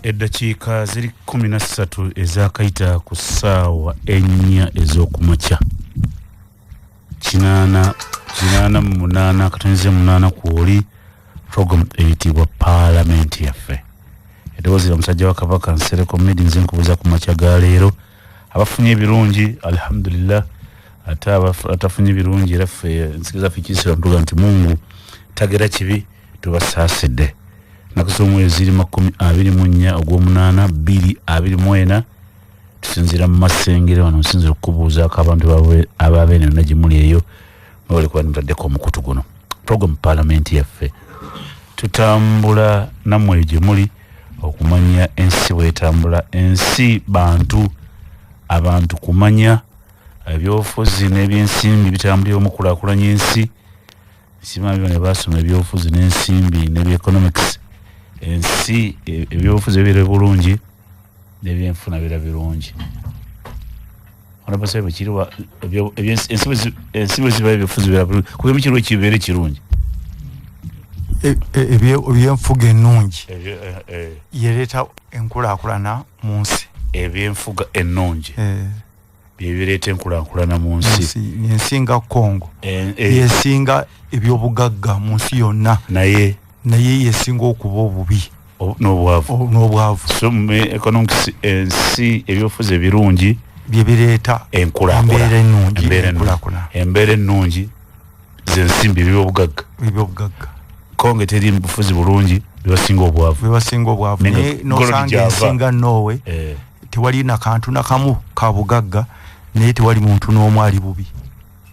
Eddakiika ziri 13 ezakayita ku ssaawa 4 ez'okumakya, 888.8 ku oli program eyitibwa Paalamenti Yaffe. Eddoboozi lya musajja wa Kabaka Nsereko Medi. Nze nkubuuza ku makya ga leero, abafunye ebirungi, alhamdulillah, ate atafunye ebirungi, era ffe ensikiriza ffe ekiyisiramu tuga nti Mungu tagera kibi, tubasaasidde. Nnaku z'omwezi ziri 24 ogw'omunaana 2024. Tusinziira mu Masengere wano. Nsinzira okukubuuzaako abantu ababeene yonna gye muli eyo, mwebale kuba nimutaddeko omukutu guno, program Paalamenti Yaffe. Tutambula nammwe gye muli okumanya ensi bwetambula. Ensi bantu, abantu kumanya ebyobufuzi n'ebyensimbi bitambulira omukulaakulanya ensi. Nsiima bino basoma ebyobufuzi n'ensimbi n'ebyeconomics. Ensi ebyobufuzi bibeera bulungi n'ebyenfuna bibeera birungi. Honorable bwe ensi bwe ziba ebyobufuzi bibeera bulungi, kuba emikiriwo kibeere kirungi. Ebyenfuga ennungi yereeta enkulaakulana mu nsi. Ebyenfuga ennungi byebireeta enkulaakulana mu nsi. Ensi nga Congo yesinga ebyobugagga mu nsi yonna, naye naye yesinga okuba obubi n'obwavu. N'obwavu. So mu economics, ensi ebyobufuzi ebirungi byebireeta enkulaakulana. Embeera ennungi. Embeera ennungi. Enkulaakulana. Embeera ennungi zensimbi, ebyobugagga. Ebyobugagga. Kongo teri bufuzi bulungi, bebasinga obwavu. Bebasinga obwavu. Naye naye nga nosanga gold gyava. Ensi nga Norway tewali nakantu nakamu ka bugagga, naye tewali muntu n'omu ali bubi.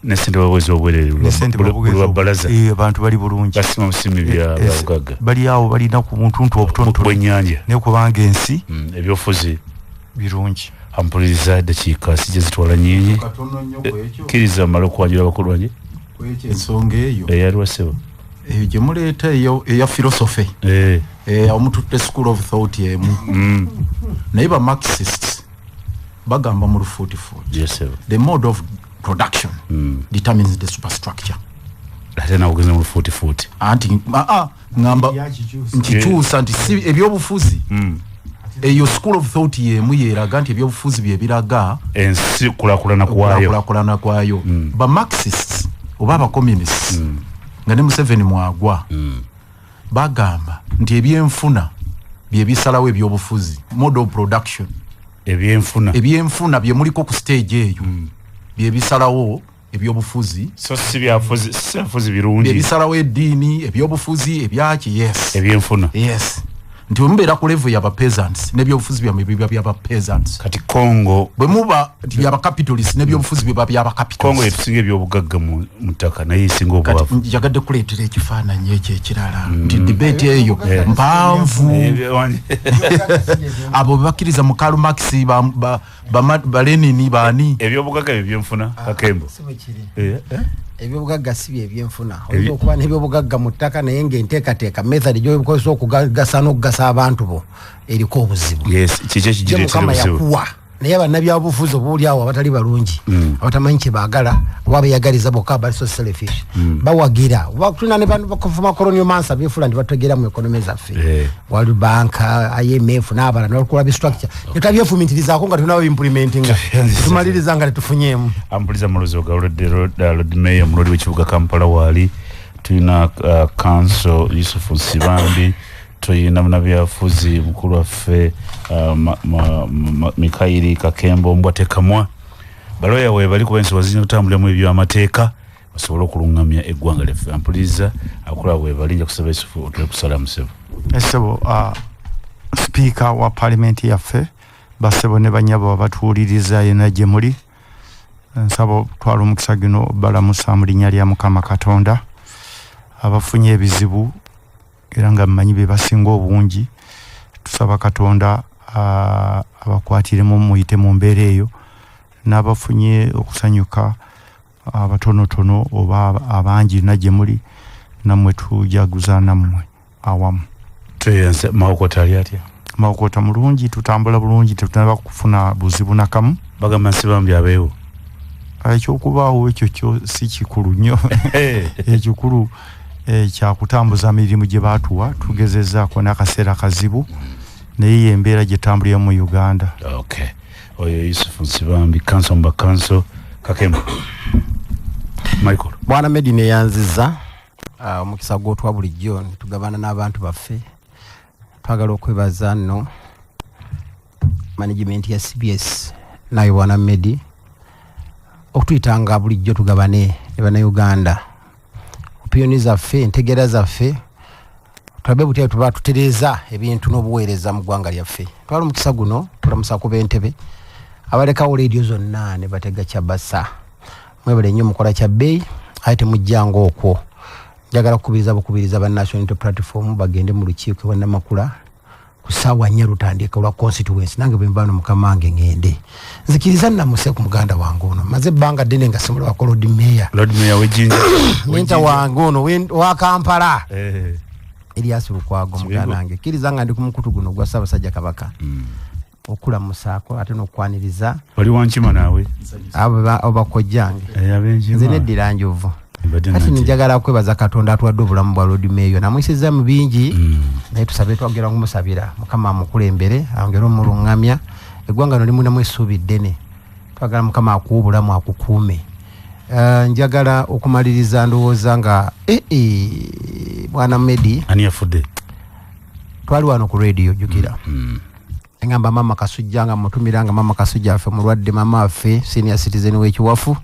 Ne sente babweza obwerere. Ne sente babugeza. Lwa balaza. Abantu bali bulungi. Basima busimi bya bugagga. Bali awo balina ku buntuntu obutonotono bw'ennyanja. Naye kubanga ensi Ebyobufuzi birungi. Ampuliriza, eddakiika sijja zitwala nyingi. Katono nnyo kwekyo. Kkiriza mmale okwanjula abakulu bange. Kwekyo ensonga eyo. Eyaliwa, ssebo? Eyo gye muleeta eyo eya philosophy, omututte school of thought emu, naye ba Marxists bagamba mu lufuutifuuti, Yes, ssebo. the mode of production determines the superstructure. Ate nawe ogenze mu lufuutifuuti. Anti ŋŋamba nkikyusa nti si ebyobufuzi. Eyo school of thought yemu yeraga nti ebyobufuzi byebiraga ensi kulaakulana kwayo. Okulakulana kwayo. Ba Marxists oba abacommunists nga ne Museveni mwagwa, bagamba nti ebyenfuna byebisalawo ebyobufuzi, mode of production. Ebyenfuna. Ebyenfuna byemuliko ku stage eyo byebisalawo ebyobufuzi. So si byafuzi, si byafuzi birungi. Byebisalawo eddiini, ebyobufuzi, ebyaki, yes. Ebyenfuna. Yes, nti bwemubeera ku level yaba peasants, n'ebyobufuzi byammwe biba byaba peasants. Kati Congo? Bwe muba nti byaba capitalist, n'ebyobufuzi biba byaba Congo capitalist. yetusinga ebyobugagga mu ttaka, naye esinga Kati obwavu. njagadde kuleetera ekifaananyi ekyo ekirala nti debate eyo mpanvu. Abo bebakkiriza mu Karl Marx, ba Lenin, baani. Ebyobugagga bye byenfuna, Kakembo? Si bwe kiri. Eh? Ebyobugagga si bye byenfuna. Oyinza okuba n'ebyobugagga mu ttaka, naye ngaenteekateeka, method gyobikozesa okugasa n'okugasa abantu bo eriko obuzibu. Yes, kiki Je ekigireetera Mukama obuzibu? yakuwa, naye bannabyabufuzi oba oli awo abatali balungi, abatamanyi kyebaagala oba beyagaliza bokka, bali so selfish, bawagira. Oba tulina ne bano bakuvuma colonial masters, befuula nti bategeera mu economy zaffe. World Bank, IMF n'abalala nebakola bistructure, netabyefumitirizaako nga tunaba implementinga, tumaliriza nga tetufunyeemu. Ampuliza, mulozi ogalodde Lord Mayor, omulodi w'ekibuga Kampala waali. Tulina counsel Yusufu Nsibambi, tulina munabyafuzi mukulu waffe Mikairi Kakembo Mbwatekamwa. Baloya we bali kuba ensonga zirina kutambuliramu ebyamateeka basobole okulungamya eggwanga lyaffe. Ampuliriza, akola we bali. Nja kusaba Yusufu otule kusala musebo. Esebo sipiika wa palimenti yaffe, basebo ne banyabo abatuwuliriza yonna gye muli, nsaba okutwala omukisa guno balamusa mu linnya lya Mukama Katonda. Abafunye ebizibu, era nga mmanyi be basinga obungi, tusaba Katonda abakwatiremu muyite mu mbeera eyo, n'abafunye okusanyuka abatonotono oba abangi yonna gye muli, nammwe tujaguza nammwe awamu. Tweyanze. Mawokota ali atya? Mawokota mulungi, tutambula bulungi, tetunaba kufuna buzibu nakamu. Bagamba Nsibambi abeewo. Ekyokubaawo ekyo kyo si kikulu nnyo. Ekikulu kyakutambuza mirimu gye baatuwa. Tugezezaako n'akaseera kazibu, naye Naye yembeera gyetambulira mu Uganda. Okay, oyo Yusufu Nsibambi, kanso mu bakanso. Kakembo Michael. Bwana Medi, neyanziza omukisa gwotwa bulijjo tugabana n'abantu baffe. Twagala okwebaza nno management ya CBS, naye bwana Medi, okutuyitanga bulijjo tugabane ne Bannayuganda opinion zaffe, entegeera zaffe, tulabe butya tuba tutereeza ebintu n'obuweereza mu ggwanga lyaffe. Twala omukisa guno tulamusa ku b'entebe abalekawo leediyo zonna ne batega kyabasa. Mwebale nnyo, mukola kya bbeeyi, aye temujjanga okwo. Njagala kukubiriza bukubiriza ba National Unity Platform bagende mu lukiiko ewa Namakula ku ssaawa 4, lutandika olwa constituency. Nange bwe nvaano, mukama wange, ŋŋende nzikiriza nnamuse ku muganda wange ono. Maze ebbanga ddene nga simulabako, Lord Mayor. Lord Mayor w'Ejjinja. Wenta wange ono wa Kampala, Erias Lukwago. Kibigo. Muganda wange, kkiriza nga ndi ku mukutu guno gwa Ssaabasajja Kabaka okulamusaako ate n'okwaniriza. Oli wankima naawe. Abo bakojjange. Ab'enkima. Nze neddira njovu. Mbadde kati nati. Njagala kwebaza Katonda atuwadde obulamu bwa Lord Mayor. Namuyisizza mu bingi, naye tusabe, twagera kumusabira Mukama amukulembere, ayongere omuluŋŋamya. Eggwanga no limunamu essuubi ddene. Twagala Mukama akuwa obulamu, akukuume. Njagala okumaliriza, ndowooza nga bwana Medi. Ani yafudde? Twali wano ku radio, jjukira engamba mama Kasujja nga mutumira nga mama Kasujja affe mulwadde. Mama affe senior citizen w'ekiwafu,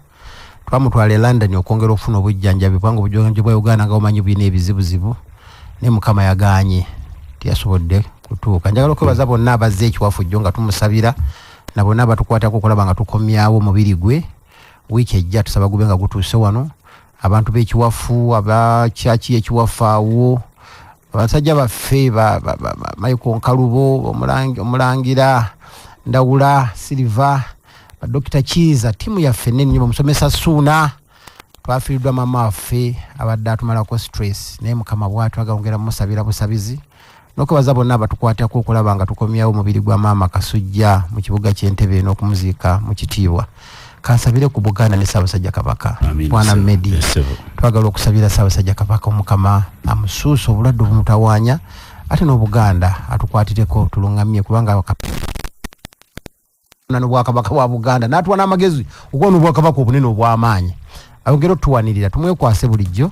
twamutwala e London okwongera okufuna obujjanjabi, kubanga obujjanjabi bwa Uganda nga omanyi bulina ebizibuzibu, naye Mukama yaganye, teyasobodde kutuuka. Njagala okwebaza bonna abazze ekiwafu jjo nga tumusabira, na bonna abatukwatako okulaba nga tukomyawo omubiri gwe. Wiiki ejja tusaba gube nga gutuuse wano. Abantu b'ekiwafu, abakyaki y'ekiwafu awo, abasajja baffe Michael Nkalubo, omulangira Ndawula Silva, badokita Kiiza, ttiimu yaffe nene nnyo, bamusomesa Suuna. Twafiiriddwa mama waffe abadde atumalako stress, naye Mukama bwatwaga ongera mumusabira busabizi, n'okwebaza bonna abatukwatako okulaba nga tukomyawo omubiri gwa maama Kasujja mu kibuga ky'Entebe n'okumuziika mu kitiibwa. Kansabire ku Buganda ne Ssaabasajja Kabaka. Amiina, Bwana ssebo. Medi, Yes, ssebo. twagala okusabira Ssaabasajja Kabaka, Omukama amusuusa obulwadde obumutawaanya, ate n'Obuganda atukwatireko, tuluŋŋamye, kubanga n'obwakabaka bwa Buganda n'atuwa n'amagezi okuba n'obwakabaka obunene obw'amaanyi. Ayongere otuwanirira, tumwekwase bulijjo,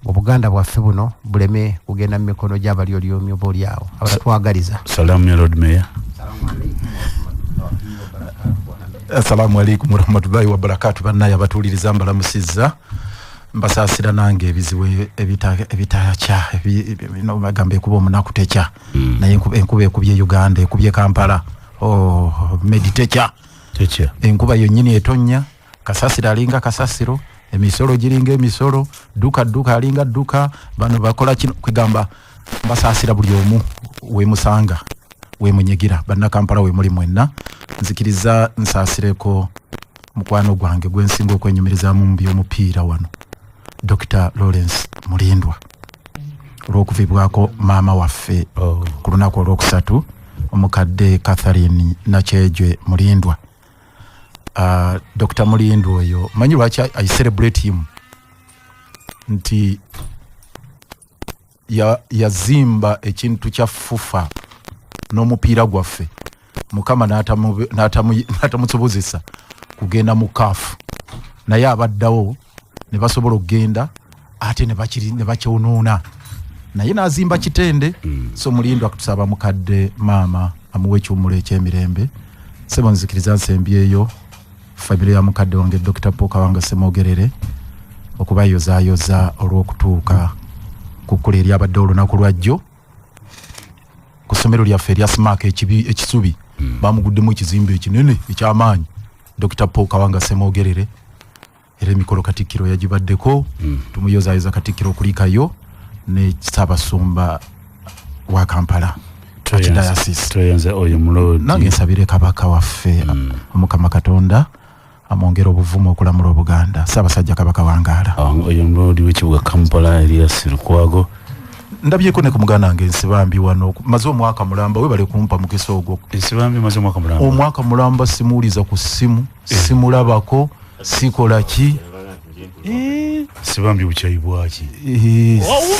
Obuganda bwaffe buno buleme kugenda mu mikono gy'abalyolyomyo oba oliawo abatatwagaliza. Salamu ya Lord Mayor. Assalamu alaikum warahmatullahi wabarakatu. Bannaye abatuuliriza, mbalamusizza, mbasaasira nange ebizibu ebitakya bagamba ekuba omunaku tekya, naye enkuba ekubye Uganda, ekubye Kampala. Oh, Medi, tekya. Tekya. Enkuba yonnyini etonnya, kasasiro alinga kasasiro, emisolo giringa emisolo, dduka dduka alinga dduka, bano bakola kino. Kwegamba mbasaasira buli omu wemusanga, wemunyigira. Bannakampala wemuli mwenna, nzikiriza nsaasireko mukwano gwange gwensinga okwenyumirizaamu mu by'omupiira wano, Dr Lawrence Mulindwa, olw'okuvibwako maama waffe ku lunaku olwokusatu, omukadde Catherine Nakyejwe Mulindwa. Dr Mulindwa oyo, manyi lwaki I celebrate him? Nti yazimba ekintu kya FUFA n'omupiira gwaffe, Mukama n'atamusobozesa kugenda mu CAF, naye abaddawo ne basobola okugenda ate ne bakyonoona, naye n'azimba Kitende. So Mulindwa, tusaba mukadde maama amuwe ekiwummulo ekyemirembe. Sebo, nzikiriza nsembyeyo famire ya mukadde wange Dr Paul Kawanga Semogerere, okubayozaayoza olw'okutuuka ku kkula eryabadde olunaku lwajjo ku ssomero lyaffe erya Smack Ekisubi. Bamuguddemu ekizimbe ekinene ekyamaanyi, Dr Paul Kawanga Semogerere, era emikolo katikkiro yagibaddeko. Tumuyozayoza katikkiro okulikayo ne Ssaabasumba wa Kampala Archdiocese. Tweyanze oyo mulodi. Nange nsabire kabaka waffe, Omukama Katonda amwongere obuvumu okulamula Obuganda. Ssaabasajja Kabaka wangaala. Oyo mulodi w'ekibuga Kampala, Erias Lukwago. Ndabyeko ne ku muganda wange Nsibambi wano, maze omwaka mulamba. Webale kumpa mukisa ogwo. Ensibambi maze omwaka mulamba. Omwaka mulamba simuwuliza ku ssimu, simulabako, sikola ki. Nsibambi bukyayi bwaki?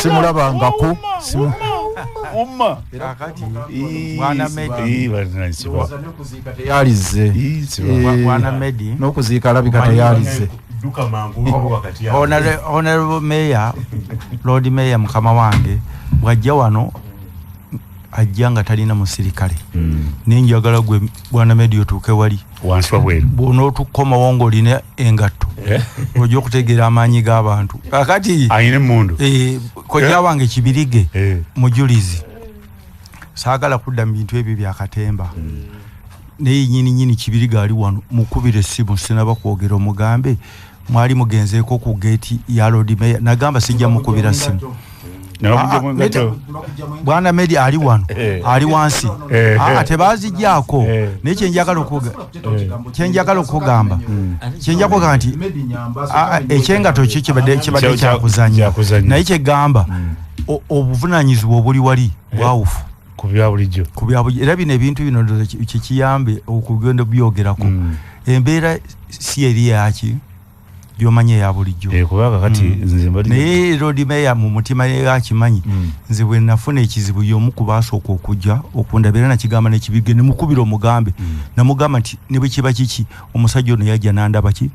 Simulabangako. Umma. Kakati bwana Medi, Ii, bwana Nsiba. Teyalize. Ii, Nsiba. Bwana Medi, N'okuziika alabika teyalize. Dduka mangu wakati awo. Honorable Mayor, Lord Mayor mukama wange bw'ajja wano ajja nga talina musirikale, naye njagala gwe bwana Medi otuuke wali wansi wabweru bw'onootukomawo ng'olina engatto, ojja okutegeera amaanyi g'abantu. Kakati ayina emmundu. Kojja wange Kibirige mujulizi, saagala kudda mu bintu ebyo byakatemba, naye nyini nyini Kibirige ali wano, mukubira essimu sinaba kwogera, omugambe mwali mugenzeeko ku geeti ya Lord Mayor. Nagamba sijja mukubira simu. Nabakujjamu engatto. Bwana Medi ali wano, ali wansi. Tebazijjaako. Naye kyenjagala okugamba nti ekyengatto kyo kibadde kyakuzanya, Kyakuzanya. naye kyegamba obuvunanyizibwa obuli wali bwawufu ku bya bulijjo. Ku bya bulijjo. Era bino ebintu bino ndowooza kikiyambe okugenda byogerako. Embeera si eri yaki gyomanyi eya bulijjo. Kubanga kati nze mbadde Naye Lord Mayor mu mutima ye akimanyi, nze bwe nafuna ekizibu y'omu ku baasooka okujja okundaba, era nakigamba n'Ekibirige ne mukubira omugambe, namugamba nti ne bwe kiba kiki, omusajja ono yajja nandaba ki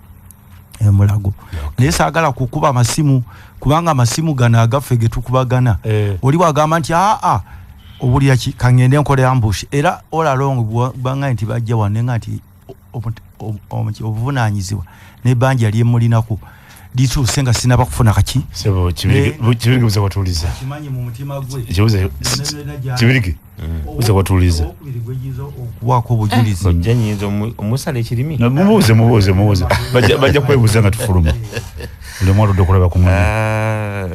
emulago, naye saagala kukuba amasimu kubanga amasimu gano agaffe ge tukubagana, oli bwagamba nti aa owulira ki, kaŋŋende nkole ambush. Era all along bwanga nti bajja wano nga nti obuvunaanyizibwa n'ebbanja lyemulinako lituuse nga sinaba kufuna kaki. Sebo Kibirige, buza kwatuuliza. Kimanyi mu mutima gwe. Kibuze Kibirige, buza kwatuuliza. Owokubiri gwejjiza okuwaako obujulizi. Ojja nyinza omusala ekirimi. Mubuuze, mubuuze, mubuuze. Bajja kwebuuza nga tufuluma, buli omu aludde okulaba ku munne. Ah,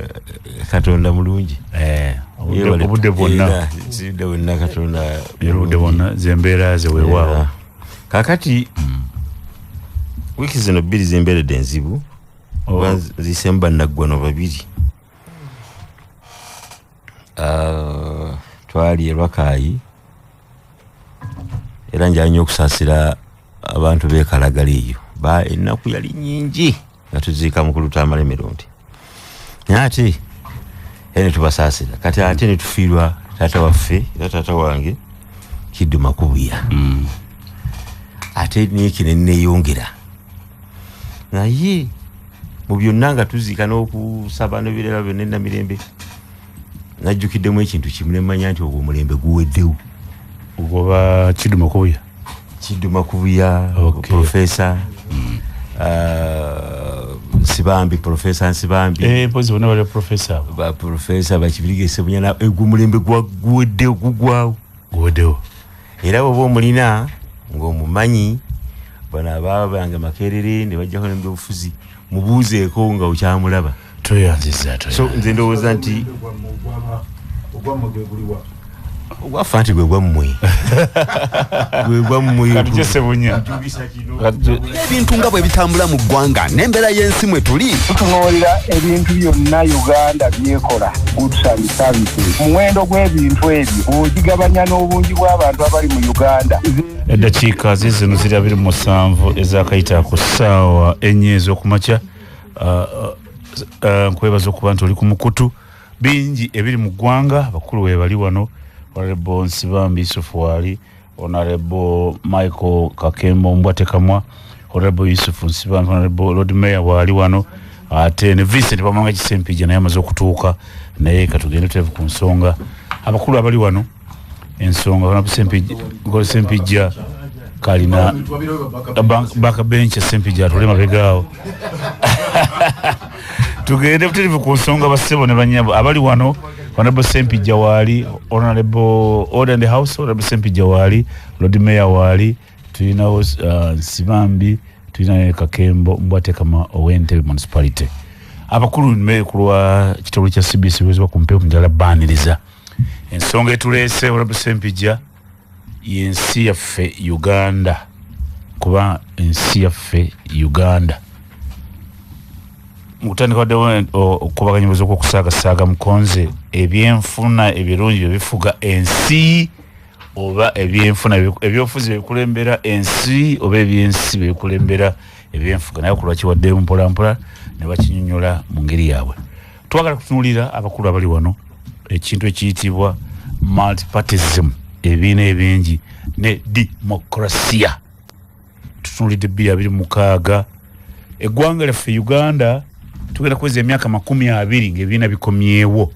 Katonda mulungi. Obudde bwonna. Era, obudde bwonna Katonda Era obudde mulungi. bwonna zembeera ze weewaawo. Era, kakati wiiki zino 2 zimbeeredde enzibu. Kuba nziisemu bannaggwano babiri. Ah, twali e Lwakaayi, era njala nnyo okusaasira abantu b'ekalagala eyo. Ba ennaku yali nnyingi nga tuziika mukulu Tamale Mirundi, naye ate era ne tubasaasira. Kati ate ne tufiirwa taata waffe era taata wange Kiddu Makubuya, ate neeki neneeyongera. Naye mu byonna nga tuziika n'okusaba n'ebirala byonna enamirembe, najjukiddemu ekintu kimu nemmanya nti ogwo omulembe guweddewo. Ogoba Kiddu Makubuya. Kiddu Makubuya, profesa Nsibambi, profesa Nsibambi. Mpozi bonna bali profesa abo. Ba profesa Bakibirige Sebunyana, egwo omulembe guweddewo, gugwawo. Guweddewo. Era bwoba omulina ng'omumanyi, bano abaabanga Makerere ne bajjako nebyobufuzi, mubuuzeeko nga okyamulaba. Toyanziza. So nze ndowooza nti Ogwammwe gwe guliwa? Ogwaffe nti gwe gwammwe, gwe gwammwe. Katujje Sebunya. Ebintu nga bwe bitambula mu ggwanga n'embeera y'ensi mwe tuli, Tutunuulira ebintu byonna Uganda byekola, goods and services, omuwendo gw'ebintu ebyo bw'ogigabanya n'obungi bw'abantu abali mu Uganda. Eddakiika zizino ziri 27 ezakayita ku ssaawa 4 ez'okumakya. Nkwebaza okuba nti oli ku mukutu. Bingi ebiri mu ggwanga, abakulu we bali wano. Honorable Nsibambi Yusufu waali, Honorable Michael Kakembo Mbwatekamwa, Honorable Yusufu Nsibambi, Honorable Lord Mayor waali wano, ate ne Vincent Bamanga Kisempija naye amaze okutuuka. Naye katugende tutevu ku nsonga. Abakulu abali wano, ensonga Honorable Sempijja kalina backbench. Sempijja atule mabegaawo, tugende butereevu ku nsonga. Bassebo ne banyabo abali wano, Honorable Sempijja waali, Honorable Order in the House, Honorable Sempijja waali, Lord Mayor waali, tulinawo Nsibambi, tulina ne Kakembo Mbwatekamwa ow'Entebe Municipality. Abakulu me ku lwa kitabo kya CBS wezibwa ku mpewo njala baaniriza. Ensonga etuleese Honorable Sempijja yensi yaffe Uganda, kuba ensi yaffe Uganda mukutandika waddewo okukubaganya okwokusaagasaaga mukonze ebyenfuna ebirungi byebifuga ensi oba ebyenfuna ebyobufuzi byebikulembera ensi oba ebyensi byebikulembera ebyenfuga. Naye okulwaki waddeyo mpolampola ne bakinyonyola mu ngeri yaabwe. Twagala kutunuulira abakulu abali wano ekintu ekiyitibwa Multipartism, ebibiina ebingi ne demokrasiya. Tutunulidde 2026, eggwanga lyaffe Uganda tugenda kuweza emyaka 20 ngaebibiina bikomyewo.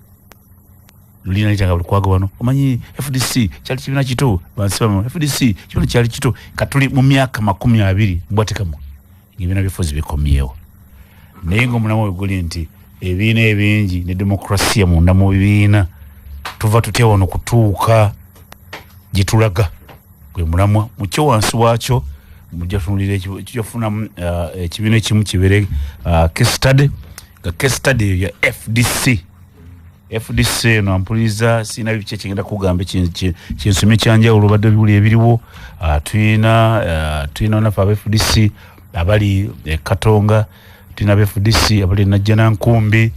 Lulina litanga Lukwago wano, omanyi FDC kyali kibiina kito, bansi FDC kibiina kyali kito. Katuli mu myaka 20 mbwatekamu ngaebibiina byefuzi bikomyewo, naye ngaomulamu we guli nti ebibiina ebingi ne demokrasiya munda mu bibiina, tuva tutya wano kutuuka gye tulaga? Gwe mulamwa. Mukyo wansi waakyo mujja tunulira kijafunamu ekibiina ekimu kibeere case study, nga case study eyo ya FDC. FDC eno ampuliriza, sirina biki ekyengenda kugamba kyensomye kyanjawulo, badde biwuli ebiriwo. Tulina naffe aba FDC abali e Katonga, tulina aba FDC abali e Najjanankumbi.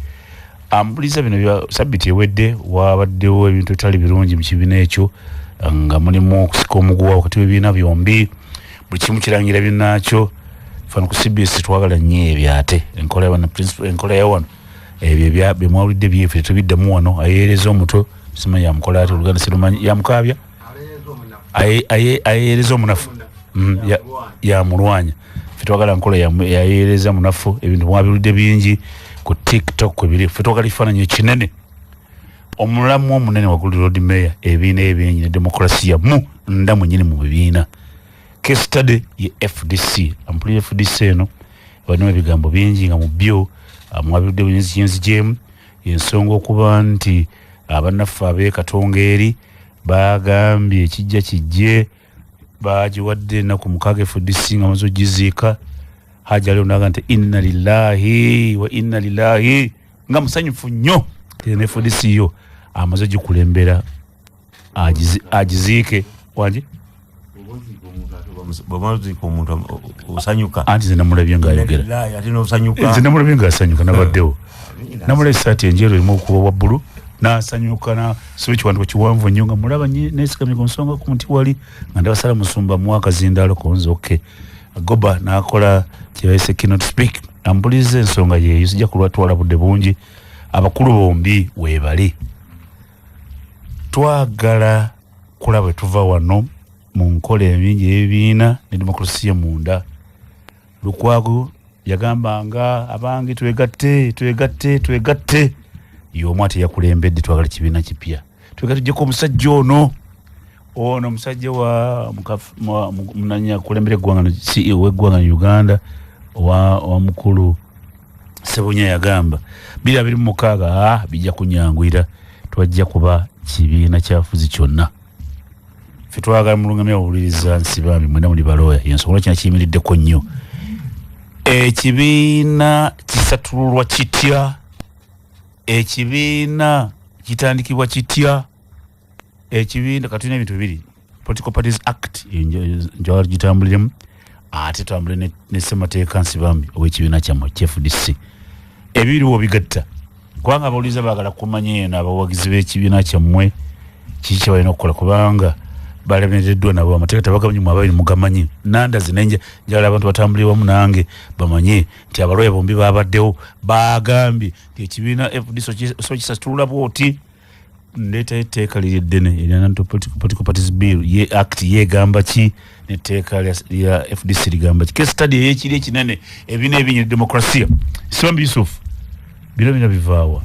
Ambuliza bino bya sabiti ewedde wabaddewo ebintu ebitali birungi mu kibiina ekyo, nga mulimu okusika omuguwa wakati w'ebibiina byombi, buli kimu kirangira binaakyo. Fano ku CBS twagala nnyo ebyo, ate enkola ya wano, principle, enkola ya wano, ebyo byemwawulidde byeffe tetubiddamu wano. Ayeereza omuto simanyi yamukola ati, oluganda sirumanyi, yamukaabya, ayeereza omunafu, yamulwanya. Ffe twagala nkola yayeereza munafu. Ebintu mwabiwulidde bingi ku TikTok kwebiri. Ffe twagala ekifaananyi ekinene, omulamu omunene waggulu, Lord Mayor, ebibiina ebingi ne demokrasiya mu nda mwenyini mu bibiina. Case study ye FDC. Ampulira, FDC eno balimu ebigambo bingi, nga mu byo mwabirudde nzigyemu ensonga okuba nti abannaffe ab'e Katonga eri bagambye ekijja kijje, bagiwadde ennaku 6 FDC nga maze ogiziika. Haji aliwo naga nti inna lillahi wa inna lillahi, nga musanyufu nnyo ne FDC yo amaze ogikulembera agiziike wanje. Bw'omaze oziika omuntu osanyuka. Anti nze namulabye ng'ayogera. Lillahi, ate n'osanyuka. Nze namulabye ng'asanyuka, nabaddewo, namulaba esaati enjeru erimu okuba bwa bbulu, n'asanyuka, nasiba ekiwandiiko kiwanvu nnyo nga mulaba nesigamye ku nsonga ku muti wali nga ndaba Sala Musumba muwa akazindaalo konze oke goba n'akola kyebayise keynote speak. Ambuliza ensonga yeeyo, sijja kulwatwala budde bungi. Abakulu bombi weebali, twagala kulaba bwe tuva wano mu nkola ebingi ey'ebibiina ne demokrasiya munda. Lukwago yagambanga abange twegatte, twegatte, twegatte, y'omu ate yakulembedde twagala kibiina kipya, twegatte tujjeko omusajja ono, ono omusajja wa munanya kulembera eggwanga, CEO w'eggwanga Uganda, owa mukulu Sebunya yagamba 2026 bijja kunyanguyira, twajja kuba kibiina kyafuzi kyonna. Ffe twagala mulungamya owuliriza Nsibambi, mwena muli balooya, ensonga lwaki nakiyimiriddeko nnyo. Ekibiina kisatululwa kitya? Ekibiina kitandikibwa kitya? Ekibiina katulina ebintu bibiri: Political Parties Act njagala gitambuliremu, ate tutambule ne ssemateeka Nsibambi ow'ekibiina kyammwe kyFDC. Ebiriwo bigatta, kubanga abawuliriza baagala kumanya eno abawagizi b'ekibiina kyammwe kiki kye balina okukola, kubanga balemereddwa nabo amateeka tebagamanyi, mwe ababiri mugamanyi. Nandazi nenja njagala abantu batambulire wamu nange bamanye nti abalwaye bombi babaddewo, bagambye nti ekibiina FDC so kisatulula bwoti, ndeetayo etteeka liri eddene erya Political Parties Bill ye Act yegamba ki, netteeka lya FDC ligamba ki? Case study ey'ekiri ekinene, ebiina ebingi, demokrasiya. Nsibambi Yusuf, bino bino bivaawa?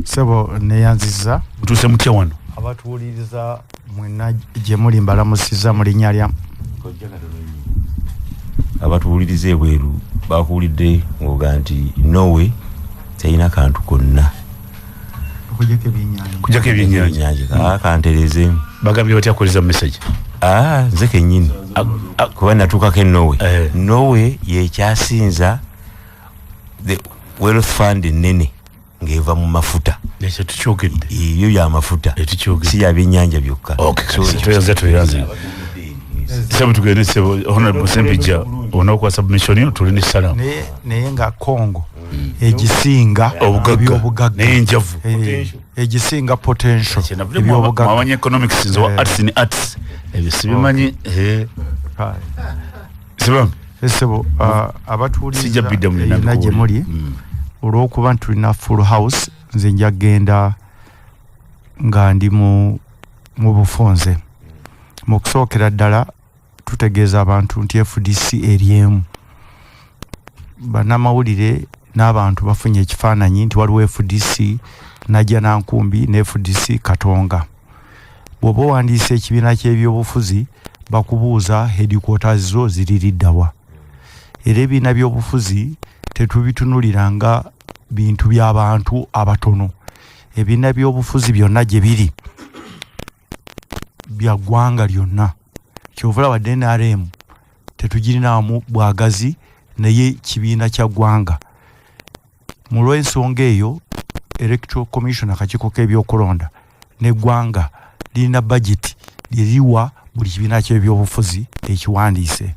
Sebo, neyanziza. Mutuuse mutya wano? Abatuwuliriza mwenna gye muli, mbalamusiza mu linnya lya Abatuwuliriza ebweru bakuwulidde ng'oga nti Norway terina kantu konna okujjako ebyennyanja. Kujjako ebyennyanja. Ebyennyanja. Kanterezeemu. Bagambye batya kuwuliriza mu message? Ah, nze kennyini kuba natuukako e Norway. Norway yekyasinza the wealth fund ennene ng'eva mu mafuta. Ekyo tukyogedde. Ebyo byamafuta. Tukyogedde. Si yabyennyanja byokka. Okay, So, kati tweyanze, tweyanze sebo, tugende sebo Honorable Sempijja, onaokuwa submission yo, tuli ne salamu. Naye nga Congo egisinga Obugagga. ebyobugagga. Naye enjavu. Egisinga potential ebyobugagga. Mwabanye economics, nze wa arts ni arts, ebyo sibimanyi. Sibambi. Sebo, abatuwuliriza Sijja biddamu yonna nabikuwulira. gye muli, olw'okuba nti tulina full house, nze nja genda. Nga ndi mu bufunze, mu kusookera ddala tutegeeza abantu nti FDC eri emu. Bannamawulire n'abantu bafunye ekifaananyi nti waliwo FDC Najjanankumbi ne FDC Katonga. Bw'oba owandiisa ekibiina ky'ebyobufuzi, bakubuuza headquarters zo ziri liddawa. Era ebibiina by'obufuzi tetubitunulira nga bintu by'abantu abatono. Ebibiina by'obufuzi byonna gye biri bya ggwanga lyonna. Kyova olaba NRM tetugirinaamu bwagazi, naye kibiina kya ggwanga. Mu lw'ensonga eyo, Electoral Commission, akakiiko k'ebyokulonda n'eggwanga lirina budget lyeriwa buli kibiina ky'ebyobufuzi ekiwandiise.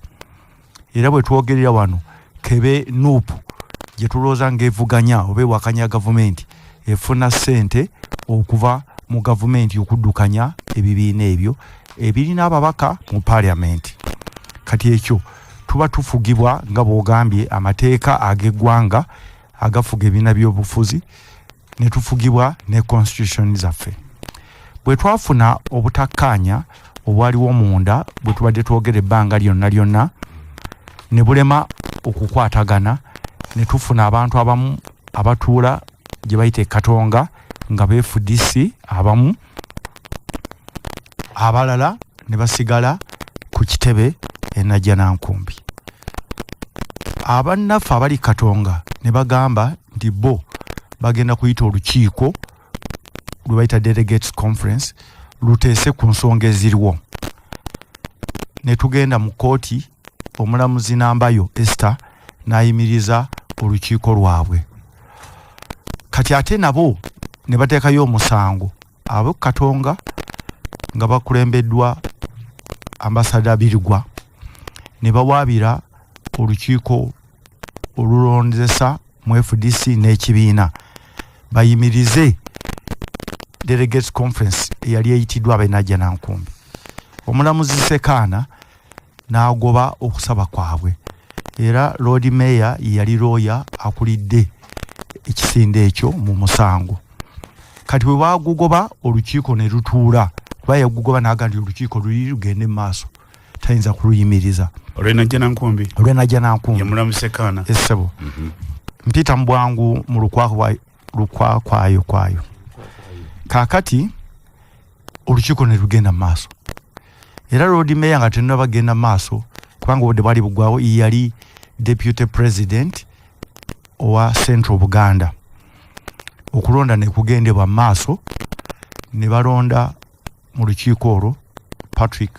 Era bwe twogerera wano, kebe NUP gye tulowooza ng'evuganya oba ewakanya gavumenti, efuna ssente okuva mu gavumenti okuddukanya ebibiina ebyo ebirina ababaka mu paliamenti. Kati ekyo tuba tufugibwa, nga bw'ogambye, amateeka ag'eggwanga agafuga ebibiina by'obufuzi, ne tufugibwa ne constitution zaffe. Bwe twafuna obutakkaanya obwaliwo munda, bwe tubadde twogera ebbanga lyonna lyonna, ne bulema okukwatagana, ne tufuna abantu abamu abatuula gye bayita Ekatonga nga ba FDC abamu, abalala ne basigala ku kitebe e Najjanankumbi. Abannaffe abali Katonga ne bagamba nti bo bagenda kuyita olukiiko lwe bayita Delegates Conference luteese ku nsonga eziriwo. Ne tugenda mu kooti, omulamuzi Nambayo Esther n'ayimiriza olukiiko lwabwe. Kati ate nabo ne bateekayo omusango abo Katonga nga bakulembeddwa Ambasada Birigwa, ne bawaabira olukiiko olulondesa mu FDC n'ekibiina bayimirize Delegates Conference eyali eyitiddwa ab'e Najjanankumbi. Omulamuzi Sekaana n'agoba okusaba kwabwe, era Lord Mayor yali looya akulidde ekisinde ekyo mu musango. Kati bwe bagugoba, olukiiko ne lutuula, kuba yagugoba n'agamba nti olukiiko luli lugende mu maaso, tayinza kuluyimiriza. Olw'e Najjanankumbi? Olw'e Najjanankumbi. Ye mulamuzi Sekaana. Essebo, mpita mu bwangu mu lukwakwayo kwayo. Kaakati olukiiko ne lugenda mu maaso, era Lord Mayor nga tenaba bagenda mu maaso, kubanga obudde bwali bugwawo, yali deputy president owa Central Buganda. Okulonda ne kugendebwa mu maaso, ne balonda mu lukiiko olwo Patrick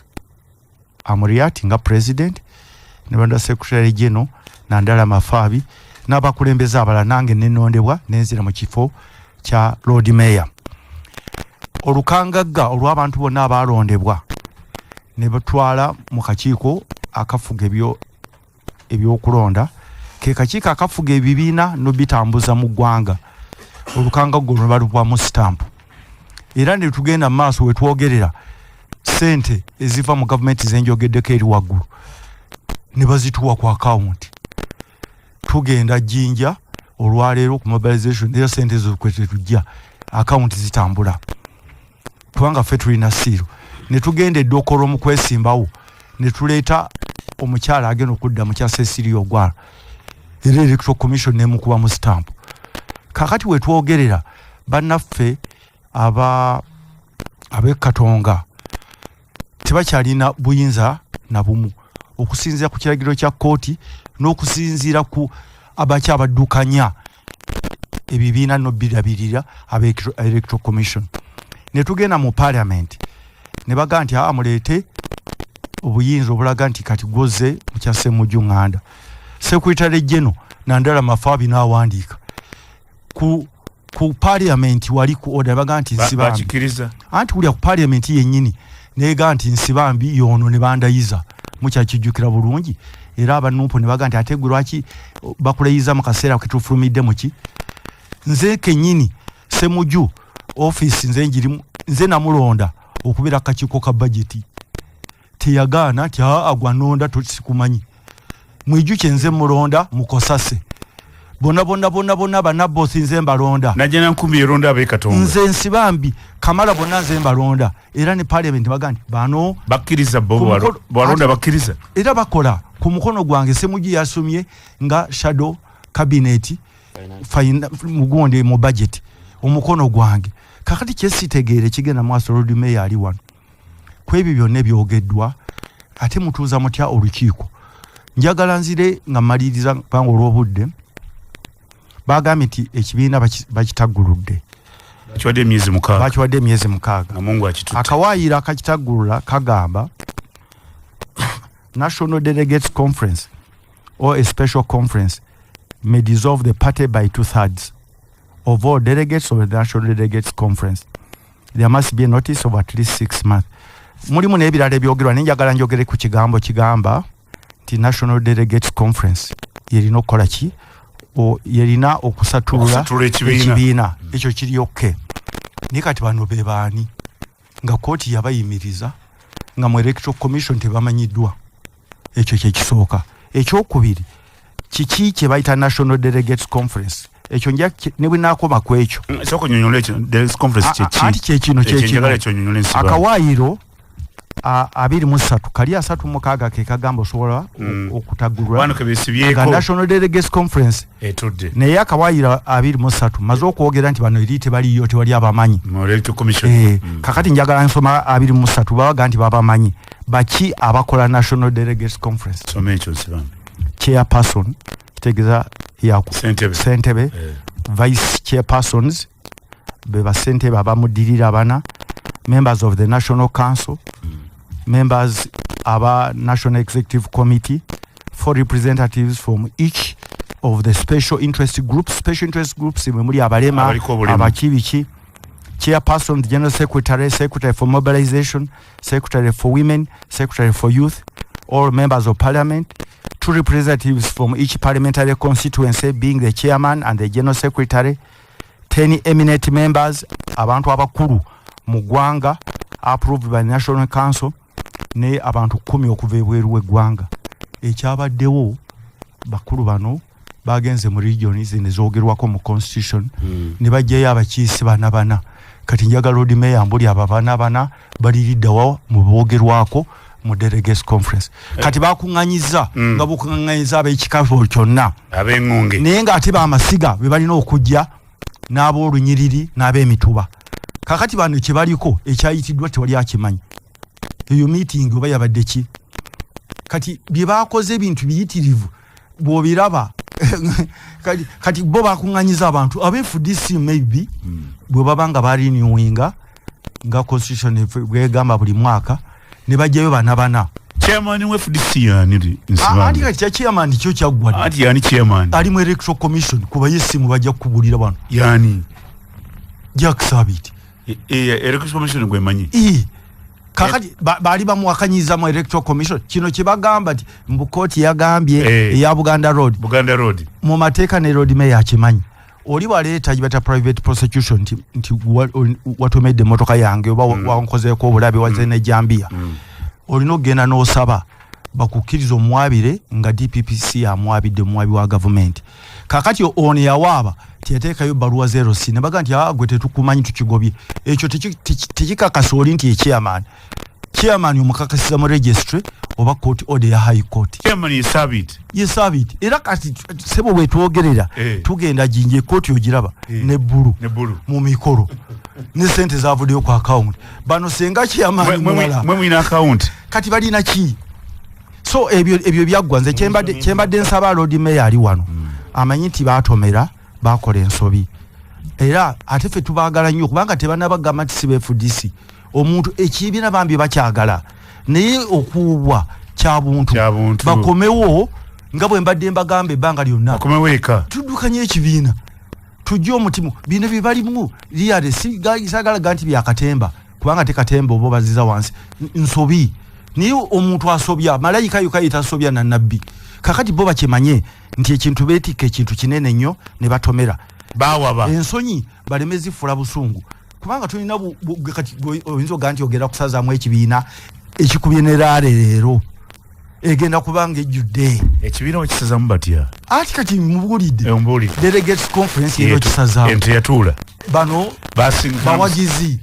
Amuriat nga president, ne balonda secretary general Nandala Mafaabi n'abakulembeze abalala, nange nenondebwa nenzira mu kifo kya Lord Mayor. Olukangagga olw'abantu bonna abalondebwa ne batwala mu kakiiko akafuga ebyokulonda, ke kakiiko akafuga ebibiina nobitambuza mu ggwanga. Olukangagga olwo ne balubwamu sitampu, era ne tugenda mu maaso. Wetwogerera, sente eziva mu gavumenti zenjogeddeko eri waggulu ne bazituwa ku akawunti. Tugenda Jjinja olwaleero ku mobilization, era sente ezo kwe tetujja, akawunti zitambula kubanga ffe tulina seal. Ne tugenda eddokolo mu kwesimbawo, ne tuleeta omukyala agenda okudda mu kya Cecilia Ogwal, era Electoral Commission nemukubamu stamp. Kakati wetwogerera, bannaffe aba ab'e Katonga tebakyalina buyinza na bumu, okusinziira ku kiragiro kya kkooti n'okusinziira ku abakyabaddukanya ebibiina nobirabirira aba Electoral Commission. Ne tugenda mu parliament, ne bagaa nti aa, muleete obuyinza obulaga nti kati gwoze mu kya Ssemujju Nganda. Secretary General Nandala Mafaabi n'awandiika ku parliament, wali ku order baga nti Nsibambi. Bakikiriza? Anti wulya, ku parliament yennyini nega nti Nsibambi yono, ne bandayiza. Mukyakijjukira bulungi. Era aba NUP ne baga nti ate gwe lwaki bakulayiza mu kaseera ketufulumidde muki? Nze kennyini Semuju office nze njirimu, nze namulonda okubeera kakiiko ka budget. Teyagaana nti aa, gwanonda tosikumanyi. Mwijukye nze mulonda mukosase. Bonna bonna bonna bonna banabosi nze mbalonda. Najjanankumbi eronda ab'ekatonga. Nze Nsibambi, Kamala, bonna nze mbalonda. Era ne parliament baga nti bano bakkiriza bo Ku mukono- balonda ati- bakkiriza. Era bakola ku mukono gwange. Semugi yasomye nga shadow cabinet mugundi mu budget, omukono gwange. Kakati kyesitegeere kigenda maaso, Lord Mayor ali wano, ku ebyo byonna ebyogeddwa, ate mutuuza mutya olukiiko? Njagala nzire nga mmaliriza, kubanga olw'obudde. Bagambye nti ekibiina bakitagguludde. Kiwadde emyezi 6. Bakiwadde emyezi 6. Nga Mungu akitutte. Akawaayiro akakitaggulula kagamba, "National Delegates Conference or a special conference may dissolve the party by two thirds of all delegates of the National Delegates Conference. There must be a notice of at least 6 months." Mulimu n'ebirala ebyogerwa, naye njagala njogere ku kigambo kigamba nti National Delegates Conference yerina okukola ki? Yerina okusatulula Okusatula ekibiina. Ekibiina ekyo kiri okay, naye kati bano be baani nga kooti yabayimiriza, nga mu Electoral Commission tebamanyiddwa? Ekyo kyekisooka. Ekyokubiri, kiki kye bayita National Delegates Conference? Ekyo nja ne bwe naakoma ku ekyo. Sooka onyonyole ekyo, delegates conference kyeki? Anti kyekino. Ekyo kyekino. njagala ekyo onyonyole, Nsibambi. Akawaayiro 23 kali 36 ke kagamba osobola okutagulula Wano ke beesibyeko. nga National Delegates Conference etudde. Naye akawaayiro 23 maze okwogera nti bano eri tebaliyo, tewali abamanyi. Mu Electoral Commission. Eh, kakati njagala nsoma 23, babaga nti babamanyi baki abakola National Delegates Conference. Soma ekyo, Nsibambi. Chairperson, kitegeeza yaku Ssentebe. Ssentebe. Vice chairpersons be basentebe abamuddirira abana, members of the National Council, members aba National Executive Committee, four representatives from each of the special interest groups. Special interest groups mwe muli abalema, Abaliko obulemu. Abaki biki, chairperson, general secretary, secretary for mobilization, secretary for women, secretary for youth, all members of parliament, two representatives from each parliamentary constituency, being the chairman and the general secretary, 10 eminent members, abantu abakulu mu ggwanga, approved by the National Council, ne abantu 10 okuva ebweru w'eggwanga. Ekyabaddewo, bakulu bano bagenze mu regions nezoogerwako mu constitution ne bajjayo abakiisi bana bana. Kati njagala Lord Mayor mbuli, abo bana bana baliriddawa mu boogerwako mu delegates conference? Kati bakuŋŋanyiza nga bukuŋŋanyiza ab'ekika kyonna ab'eŋŋonge, naye ng'ate bamasiga be balina okujja n'ab'olunyiriri n'ab'emituba. Kakati bano kyebaliko ekyayitiddwa tewali akimanyi. Eyo meeting oba yabadde ki? Kati bye bakoze ebintu biyitirivu bw'obiraba. Kati bo bakuŋŋanyiza abantu aba FDC, maybe bwe baba nga barenewinga nga constitution bwegamba buli mwaka, ne bajjayo bana bana. Chairman wa FDC yani? Anti Nsibambi. Kati kya chairman kyo kyaggwa dda. Anti yani chairman? Ali mu Electoral Commission, kubayo essimu bajja kukubulira bano. Yani? Jack Sabiti. Electoral Commission gwe manyi. Ii. Kakati baali bamuwakanyiza mu Electoral Commission. Kino kyebagamba nti mbu kooti yagambye eya Buganda Road. Buganda Road. Mu mateeka, ne Lord Mayor akimanyi, oli bwaleeta gibata private prosecution nti watomedde emmotoka yange oba wankozeeko obulabe, waze nejambiya, olina okugenda n'osaba bakukkiriza omuwabire nga DPPC amwabidde, omuwabi wa gavumenti. Kakati ono yawaaba tiyateekayo bbaluwa 0c ne baga nti, "Ah, gwe tetukumanyi, tukigobye." Ekyo tekikakasa oli nti ye chairman. Chairman omukakasiza mu registry oba court order ya High Court. Chairman ye Sabit. Ye Sabit. Era kati sebo bwetwogerera tugenda Jinja, ekooti ogiraba ne bbulu Ne bbulu. mu mikolo ne sente zavuddeyo ku account. Bano senga chairman mulala. Mwe mwina account. Kati balina ki? So ebyo byaggwa. Nze kyembadde nsaba Lord Mayor ali wano, amanyi nti batomera, bakola ensobi, era ate ffe tubaagala nnyo, kubanga tebanabagamba nti si ba FDC. Omuntu ekibiina bambi bakyagala, naye okuwubwa kyabuntu. Kyabuntu. Bakomewo nga bwe mbadde mbagamba ebbanga lyonna. Akomewo eka. Tuddukanye ekibiina, tujje omutima. Bino bye balimu liyale sagalaga nti byakatemba, kubanga te katemba oba obaziza wansi. Nsobi, naye omuntu asobya malayika yoka yetasobya na nabbi. Kakati bo bakimanye nti ekintu beetikka ekintu kinene nnyo ne batomera. Bawaba. Ensonyi baleme zifula busungu, kubanga tulina kati oyinza ogaa nti ogenda kusazaamu ekibiina ekikubye ne rally leero. Egenda kubanga ejjudde. Ekibiina bakisazamu batya? Ati kati mubuulidde. Mbuulidde. Delegates conference ero kisazaamu. Ente yatuula. Bano bawagizi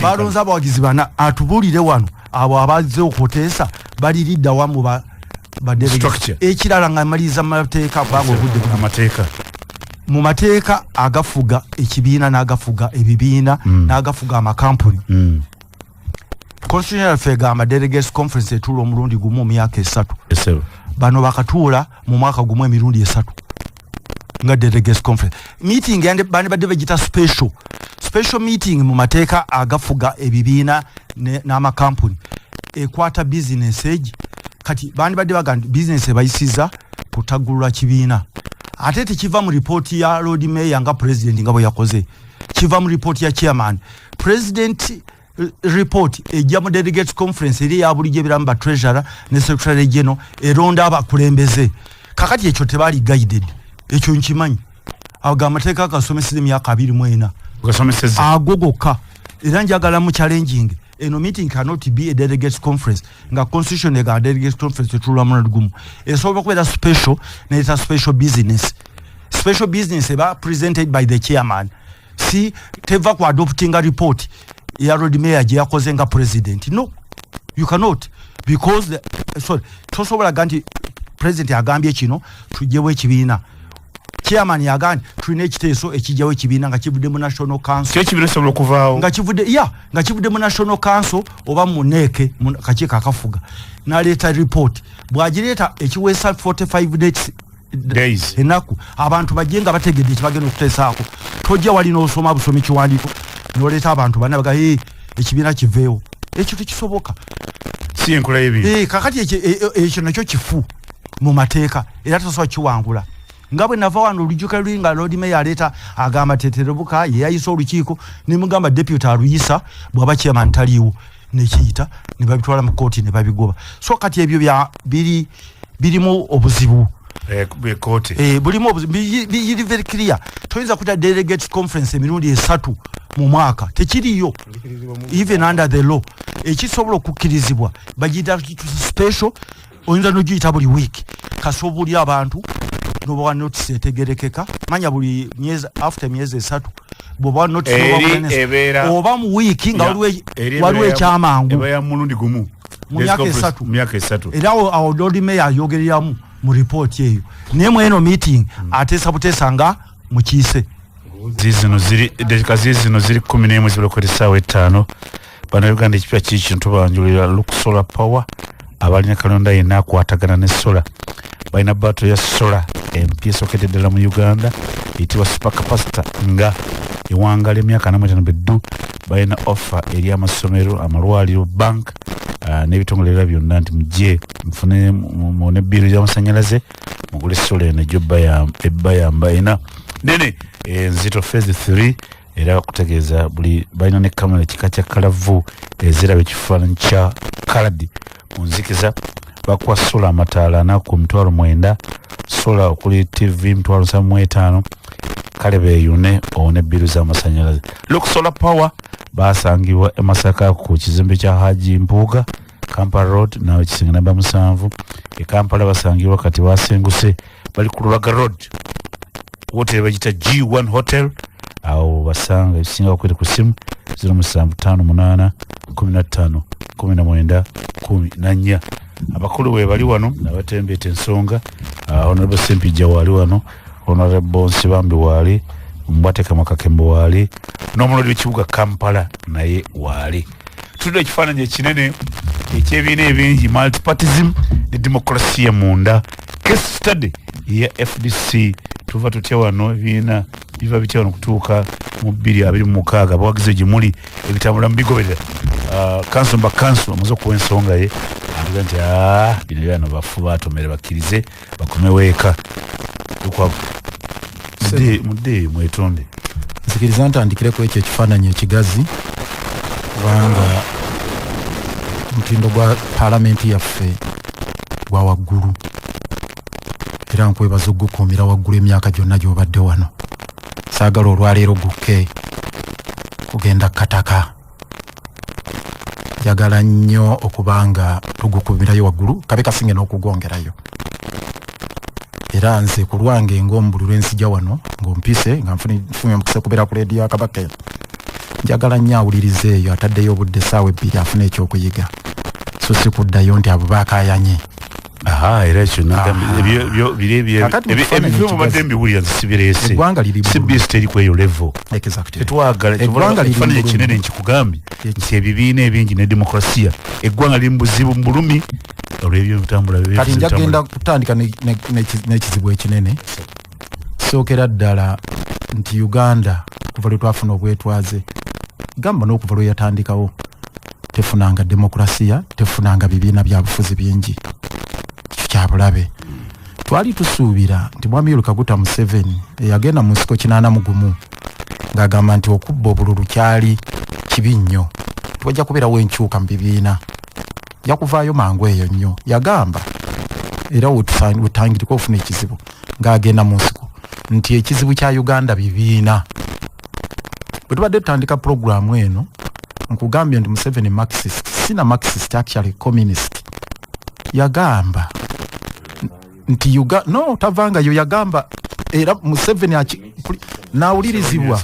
balonze abawagizi bana, atubuulire wano abo abazze okuteesa baliridda wamu ba delegates. Ekirala nga maliriza mateeka, kubanga obudde amateeka mu mateeka agafuga ekibiina n'agafuga ebibiina n'agafuga amakampuni. Constitution yaffe egamba delegates conference etuula omulundi gumu mu myaka 3. Bano bakatuula mu mwaka gumu emirundi 3 nga delegates conference meeting. Yande bandibadde bagita special meeting mu mateeka agafuga ebibiina n'amakampuni ekwata business egi. Kati bandibadde bagamba business ebayisiza kutagulula kibiina, ate tekiva mu ripooti ya Lord Mayor nga president nga bwe yakoze, kiva mu ripooti ya chairman. President report ejja mu delegates conference eri ya bulijjo ebiramu ba treasurer ne secretary general, eronda abakulembeze. Kakati ekyo tebali guided, ekyo nkimanyi. Ago amateeka agasomeseza emyaka 24 gasomeseza ago gokka. Era njagala mu challenging eno meeting cannot be a delegates conference nga constitution ega delegates conference etuula mulundi gumu. Esobola okubeera special, neyita special business. Special business eba presented by the chairman, si teva ku adopting a report ya Lord Mayor gye yakoze nga president. No, you cannot, because sorry, tosobola ga nti president agambye kino tujjewo ekibiina, chairman yagambye tulina ekiteeso ekijjawo ekibiina nga kivudde mu national council. Ekibiina kisobola okuvaawo nga kivudde ya nga kivudde mu national council oba mu NEC, mu kakiiko akafuga, n'aleeta report. Bw'agireeta ekiweesa 45 days, ennaku, abantu bajje nga bategedde ekibagenda okuteesaako. Tojja wali n'osoma busomi kiwandiiko n'oleeta abantu bana baga hey, ekibiina kiveewo. Ekyo tekisoboka, si enkola y'ebintu. Kakati ekyo nakyo kifu mu mateeka, era tosobola kiwangula. Nga bwe nava wano olujjuka luli nga Lord Mayor aleeta agamba teterebuka ye yayisa olukiiko, ne mugamba deputy aluyisa bw'aba chairman taliiwo, nekiyita ne babitwala mu kooti ne babigoba. So kati ebyo bya biri birimu obuzibu. Kooti bulimu obuzibu, biri very clear. Toyinza kuta delegates conference emirundi 3 mu mwaka, tekiriyo even under the law. Ekisobola okukkirizibwa bagiyita special, oyinza n'ogiyita buli week kasobola abantu nobawa notice etegerekeka, manya buli myezi, after myezi 3 bwoba notice oba mu wiiki nga waliwo ekyamangu eba ya mulundi gumu mu myaka 3, myaka 3. Era awo Lord Mayor ayogereramu mu ripooti eyo, naye mu eno meeting ateesa buteesa nga mukiise. Zizino ziri dakika zizino ziri 11 zibula essaawa 5. Bannayuganda ekipya kiki tubanjulira Look Solar Power. Abalina kalonda yenna akwatagana ne solar, balina bato ya solar empya esokedde ddala mu Uganda eyitibwa super capacitor nga ewangala emyaka 45 beddu. Balina offer eri amasomero, amalwaliro, bank n'ebitongole ebirala byonna nti mujje mufune mune bbiiro gy'amasannyalaze mugule solar eno ejjo ebbayamba ena nene enzito phase 3. Era bakutegeeza buli balina ne kamera ekika kya kalavu eziraba ekifaananyi kya kaladi mu nzikiza. Bakuwa sola amataala 4 ku 9,000, sola okuli TV 75,000. Kale beeyune owone ebbiru z'amasannyalaze. Look Solar Power basangibwa e Masaka ku kizimbe kya Haji Mpuuga, Kampala Road, nawe kisenge namba 7. E Kampala basangibwa kati basenguse bali ku Lubaga Road, woteri bagita G1 Hotel. Awo basanga ebisinga bakwete ku simu 0758 15 19 14. Abakulu we bali wano abatembeeta ensonga. Honorable Sempijja waali wano, Honorable Nsibambi waali, Mbwateka Makakembo waali, n'omulodi w'ekibuga Kampala naye waali. Tulina ekifaananyi ekinene ekyebiina ebingi, multipartism ne demokrasiya munda. Case study ya FDC, tuva tutya wano, ebibiina biva bitya wano kutuuka mu 2026, abawagizi gye muli ebitambula mubigoberera. Kanso mba kanso amaze okuwa ensonga ye, atuga nti bino byano bafu batomere bakkirize bakomewo eka. Lukwago mudde mwetonde. Nzikiriza ntandikireko ekyo ekifaananyi ekigazi, kubanga omutindo gwa paalamenti yaffe gwa waggulu, era nkwebaza ogukuumira waggulu emyaka gyonna gy'obadde wano. Saagala olwaleero gukke kugenda kataka. Njagala nnyo okubanga tugukubirayo waggulu, kabe kasinge n'okugwongerayo. Era nze ku lwange ng'omubuli lwensijja wano ng'ompise nga nfunye omukisa okubeera ku leediyo ya Kabaka eno, njagala nnyo awuliriza eyo ataddeyo obudde essaawa 2 afune ekyokuyiga, so si kuddayo nti abo baakayanye. Aha, era ekyo biri Kakati mu kifaananyi ebyo mubadde ekigazi. mbiwulira nti sibireese. Eggwanga liri bulungi. CBS teri ku eyo level. Tetwagala. Eggwanga liri Ekifaananyi bulungi. ekinene nkikugambye nti ebibiina ebingi ne demokrasiya, eggwanga liri mu buzibu, mu bulumi olw'ebyo bitambula. Kati njagenda kutandika n'ekizibu ekinene. Sookera ddala nti Uganda kuva lwe twafuna obwetwaze, gamba n'okuva lwe yatandikawo, tefunanga demokrasiya, tefunanga bibiina bya bufuzi bingi. Ekyo kyabulabe. Twali tusuubira nti mwami Yoweri Kaguta Museveni eyagenda mu nsiko 81 ng'agamba nti okubba obululu kyali kibi nnyo, tiwajja kubeerawo enkyuka mu bibiina, yakuvaayo mangu eyo nnyo. Yagamba era wetangirika ofuna ekizibu ng'agenda mu nsiko nti ekizibu kya Uganda bibiina. Bwe tubadde tutandika puroguramu eno, nkugambye nti Museveni Marxist, sina Marxist, actually communist. Yagamba nti no, tavangayo. Yagamba era Museveni nawulirizibwa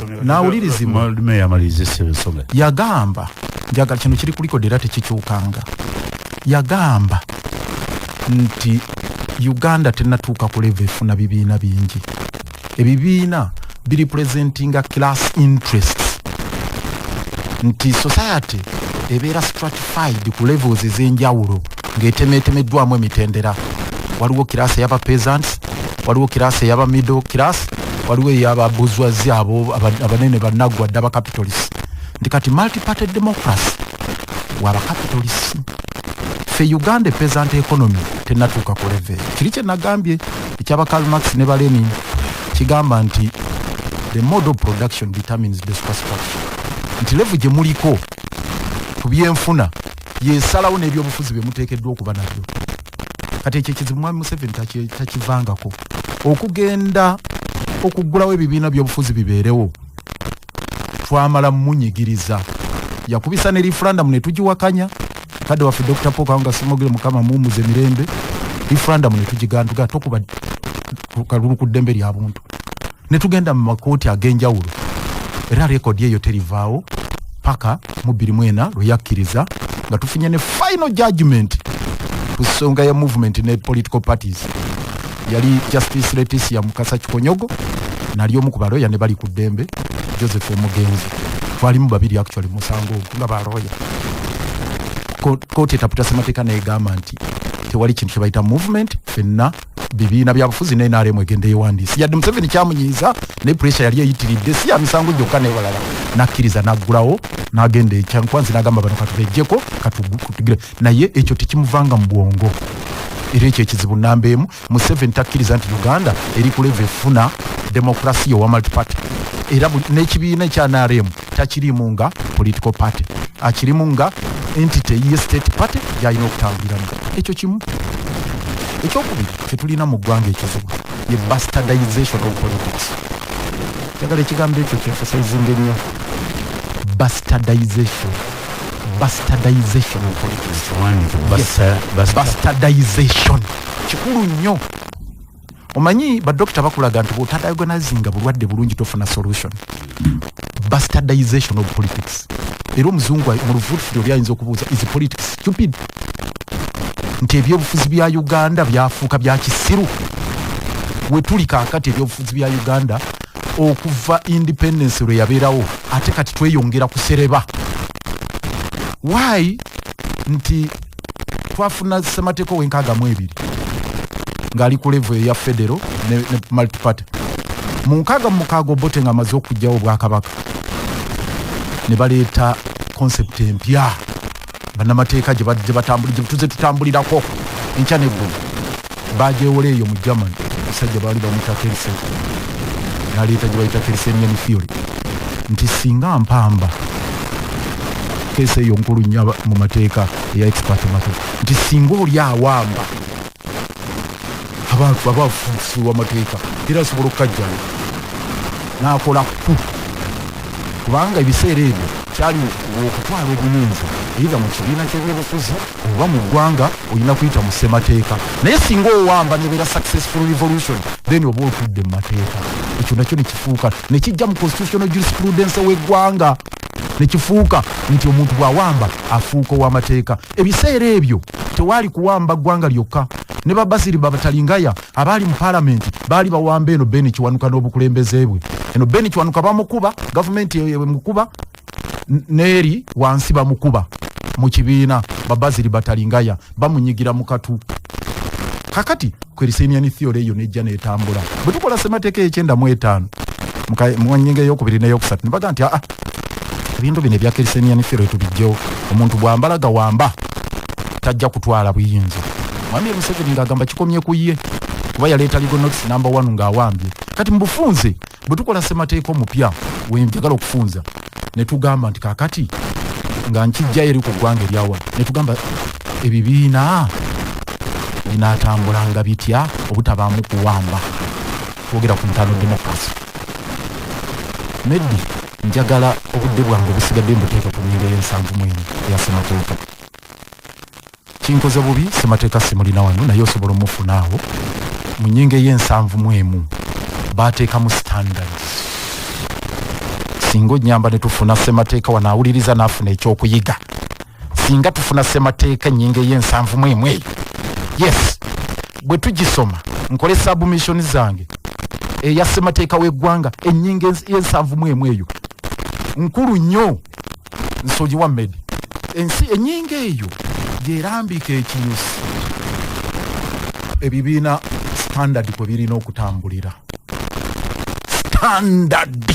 Yamaliriza ensonga. Yagamba, njagala kino kiri kuliko era tekikyukanga, yagamba nti Uganda tenatuuka ku level efuna bibiina bingi. Ebibiina birepresentinga class interests, nti society ebeera stratified ku levels ez'enjawulo ng'etemeetemeddwamu emitendera. Waliwo class ey'aba peasants, waliwo class ey'aba middle class, waliwo ey'aba bourgeoisie, abo abanene bannaggwa dda, ba capitalists. Nti kati multiparty democracy waba capitalists. Ffe Uganda peasant economy tenatuuka ku level eyo. Kiri kye nagambye ekyaba Karl Marx ne ba Lenin kigamba nti the mode of production determines the superstructure, nti level gye muliko ku byenfuna yesalawo n'ebyobufuzi bye muteekeddwa okuba nabyo. Kati ekyo ekizibu mwami Museveni takivangako. Okugenda okuggulawo ebibiina byobufuzi bibeerewo, twamala munyigiriza, yakubisa ne referendum ne tugiwakanya. Kadde waffe Dr Paul Kawanga Ssemwogerere, Mukama muwummuze mirembe, referendum ne tugigantuga, tokuba kalulu ku ddembe lya buntu, ne tugenda mu makooti ag'enjawulo. Era rekodi eyo terivaawo paka mu 24 lwe yakkiriza nga tufunye ne final judgment ku nsonga ya movement ne political parties. Yali Justice Leticia Mukasa Kikonyogo, nali omu ku baloya ne bali ku ddembe Joseph omugenzi. Twalimu babiri actually musango ogwo nga baloya. Kooti etaputa ssemateeka negamba nti tewali kintu kyebayita movement, fenna bibiina byabufuzi ne NRM egenda ewandiisi. Yadde Museveni kyamunyiiza, ne pressure yali eyitiridde, si ya misango gyokka nebalala, nakkiriza naggulawo nagenda ekyankwanzi nagamba bano katubejjeko katugire. Naye ekyo tekimuvanga mu bwongo. Era ekyo ekizibu namba emu, Museveni takkiriza nti Uganda eri ku level efuna demokrasiya owa multiparty. Era n'ekibiina ekya NRM takirimu nga political party, akirimu nga entity ye state party gyalina okutambuliramu. Ekyo kimu. Ekyokubiri kyetulina mu ggwanga ekizibu ye bastardization of politics. Njagala ekigambo ekyo kyemphasizinga ennyo, bastardization, bastardization of politics. Bastardization kikulu nnyo. Omanyi badokita bakulaga nti bwotadiagnosinga bulwadde bulungi tofuna solution. Bastardization of politics. Era omuzungu mu luvutufuli oli ayinza okubuuza, "Is politics stupid?" Nti ebyobufuzi bya Uganda byafuuka bya kisiru. Wetuli kaakati, ebyobufuzi bya Uganda okuva independence lwe yabeerawo, ate kati tweyongera kusereba. Why? Nti twafuna ssemateeka ow'e 62 ng'ali ku level eya federal ne multiparty. Mu 66 Obote nga amaze okugjawo obwakabaka, ne baleeta concept empya bannamateeka gye batambuli, gye tuze tutambulirako enkya neggulu. Bajewola eyo mu Germany, omusajja baali bamuyita Kelsen, naleeta gye bayita Kelsenian theory, nti singa mpamba case eyo nkulu nnyo mu mateeka eya ex parte Mathews, nti singa oli awamba abantu abafuuwa amateeka era asobola okukajjala n'akola ku kubanga ebiseera ebyo Kyali okutwala obuyinza either mu kibiina ky'ebyobufuzi oba mu ggwanga, olina kuyita mu ssemateeka. Naye singa owamba nebeera successful revolution, then oba otudde mu mateeka. Ekyo nakyo nekifuuka nekijja mu constitutional jurisprudence w'eggwanga, nekifuuka nti omuntu bw'awamba afuuka ow'amateeka. Ebiseera ebyo tewaali kuwamba ggwanga lyokka, ne babasiri babatalingaya abaali mu palamenti baali bawamba eno Ben Kiwanuka n'obukulembeze bwe. Eno Ben Kiwanuka bamukuba, gavumenti emukuba, neeri wansi bamukuba mu kibiina. Babaziri batalingaya bamunyigira mu katu. Kakati Kelsenian theory eyo nejja netambula. Bwe tukola ssemateeka ekyenda mu etaano, mu nnyingo eyokubiri neyokusatu, nebaga nti aa, ebintu bino ebya Kelsenian theory tubijjewo. Omuntu bwambala gawamba tajja kutwala buyinza. Mwami Museveni ng'agamba kikomye ku ye, kuba yaleeta legal notice number one ng'awambye. Kati mu bufunze bwe tukola ssemateeka omupya, wenjagala okufunza, ne tugamba nti kakati nga nkijjayo eri ku ggwanga eryawa, ne tugamba ebibiina binaatambulanga bitya obutabaamu kuwamba? Twogera ku internal democracy. Meddi, njagala obudde bwange obusigadde mbuteeke ku nnyingo ey'ensanvu mu emu eya ssemateeka. Kinkoze bubi, ssemateeka simulina wano, naye osobola omufuna awo. Mu nnyingo ey'ensanvu mu emu bateekamu standards. Singa onyamba ne tufuna ssemateeka wano, awuliriza n'afuna ekyokuyiga. Singa tufuna ssemateeka, ennyingo ey'ensanvu mu emu eyo, yes, bwe tugisoma, nkole submission zange eya ssemateeka w'eggwanga. Ennyingo y'ensanvu mu emu eyo nkulu nnyo. Nsogi wa Medi, ensi ennyingo eyo gyerambika ekinyusi ebibiina standard kwe birina okutambulira, standard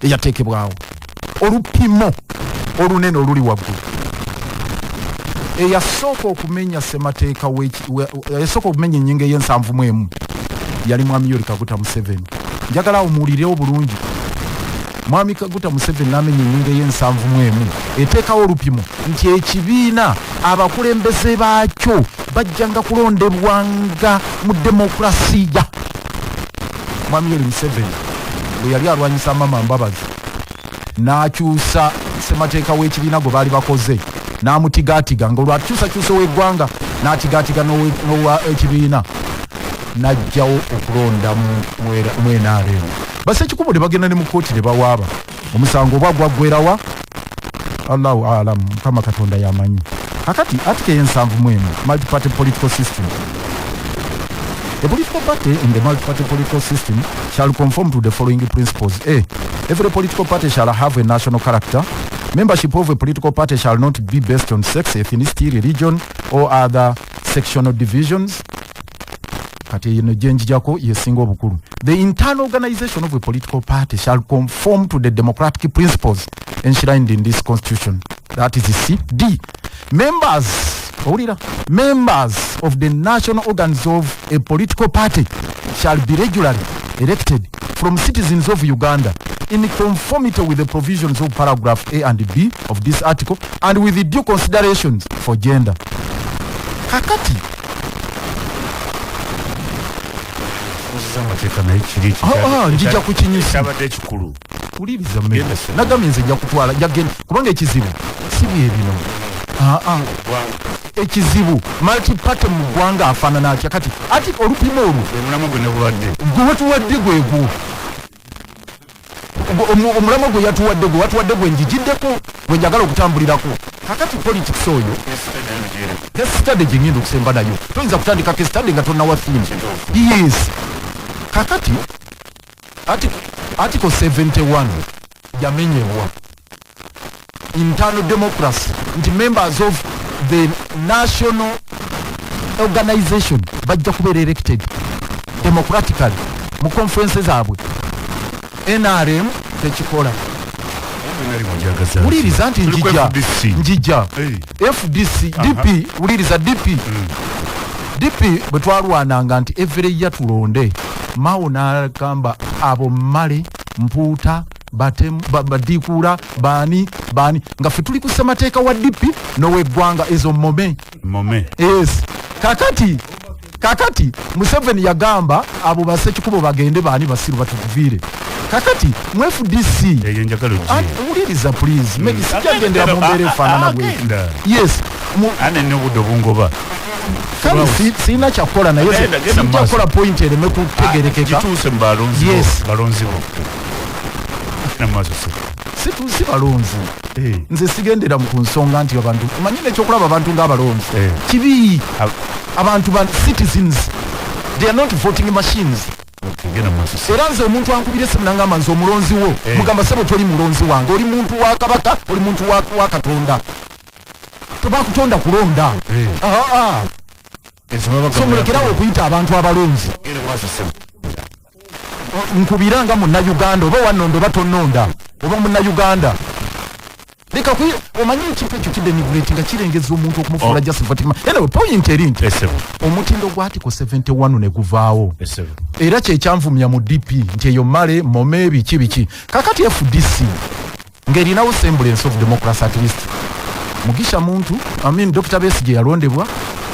eyateekebwawo, olupimo olunene oluli waggulu. Eyasooka okumenya ssemateeka, eyasooka okumenya ennyingo ey'ensanvu mu emu yali Mwami Yoweri Kaguta Museveni. Njagala awo muwulirewo bulungi. Mwami Kaguta Museveni n'amenya ennyingo ey'ensanvu mu emu eteekawo olupimo nti ekibiina abakulembeze baakyo bajjanga kulondebwanga mu demokulasiya. Mwami Yoweri Museveni bwe yali alwanyisa Mama Mbabazi, n'akyusa ssemateeka w'ekibiina gwe baali bakoze, n'amutigaatiga nga olwakyusakyusa ow'eggwanga, n'atigaatiga n'owa ekibiina, n'ajjawo okulonda mu NRM. Basekikubo ne bagenda ne mu kooti ne bawaaba omusango, oba gwaggwerawa, Allahu alam, Mukama Katonda yamanyi. Kakati article ey'ensanvu mu emu, multiparty political system. A political party in the multi-party political system shall conform to the following principles. A. Every political party shall have a national character. Membership of a political party shall not be based on sex, ethnicity, religion, or other sectional divisions. Kati eno gyenjijako yesinga obukulu. The internal organization of a political party shall conform to the democratic principles enshrined in this constitution. That is C. D. Members, owulira, members of the national organs of a political party shall be regularly elected from citizens of Uganda in conformity with the provisions of paragraph A and B of this article and with the due considerations for gender. Kakati Amateeka naye kiri. Ah, ah, njija ku kinyusi. Kyabadde ekikulu. Wuliriza mmere. Genda sebo. Nagambye nze nja kutwala, njagenda kubanga ekizibu si bye bino. Ah, ah. Ekizibu multiparty mu ggwanga afaanana atya? Kati ati olupimo olwo Omulamwa gwe nebubadde. Gwe watuwadde gwegwo. Omulamwa gwe yatuwadde, gwe watuwadde, gwe njigiddeko, gwe njagala okutambulirako. Kakati politics oyo, case study gye ngenda okusemba nayo, toyinza kutandika case study nga tonnawa theme. Yes, kakati article 71 yamenyebwa, internal democracy, nti members of the national organization bajja kubeera elected democratically mu conference zaabwe. NRM tekikola. Wuliriza nti njija, njija. FDC, DP, wuliriza, DP, DP bwe twalwananga nti every year tulonde, Mao n'agamba abo mmale mpuuta batemu badiikuula baani baani, nga ffe tuli ku ssemateeka wa DP n'oweggwanga, ezo mome. Mome. Yes, kakati Museveni yagamba abo basekikubo bagende, baani basiru batukuviire. Kakati mu FDC Eyo njagala ojje. Wuliriza please, sijja gendera mu mbeera efaanana bwe. Agenda. Yes, ane n'obudde obungoba. Kale sirina kyakukola naye Genda, genda mu sijja maaso. kukola point ereme kutegerekeka. Gituuse mu balonzi bo. Yes. Balonzi bo. Genda mu maaso se. Si balonzi. Nze sigendera ku nsonga nti abantu, omanyi nekyokulaba abantu ng'abalonzi kibi. Abantu ba citizens, they are not voting machines. Genda mu maaso se. Era nze omuntu ankubira esimu nangamba nze omulonzi wo, mugamba, "Sebo, toli mulonzi wange, oli muntu wa Kabaka, oli muntu wa Katonda, tebakutonda kulonda." Ah, ah. Ensonga bagamba- So mulekerawo okuyita abantu abalonzi. Genda mu maaso se. Nkubira nga Munnayuganda, oba wannonda oba tonnonda, oba Munnayuganda. Leka omanyi ekintu ekyo kidenigrate nga kirengeza omuntu okumufuula Oh. just voting. Anyway, point eri nti Esebo. omutindo gwa article 71 ne guvaawo. Esebo. Era kyekyanvumya mu DP nti eyo male mome biki biki. Kakati FDC ng'erinawo semblance of democracy, at least Mugisha Muntu, I mean Dr Besigye, yalondebwa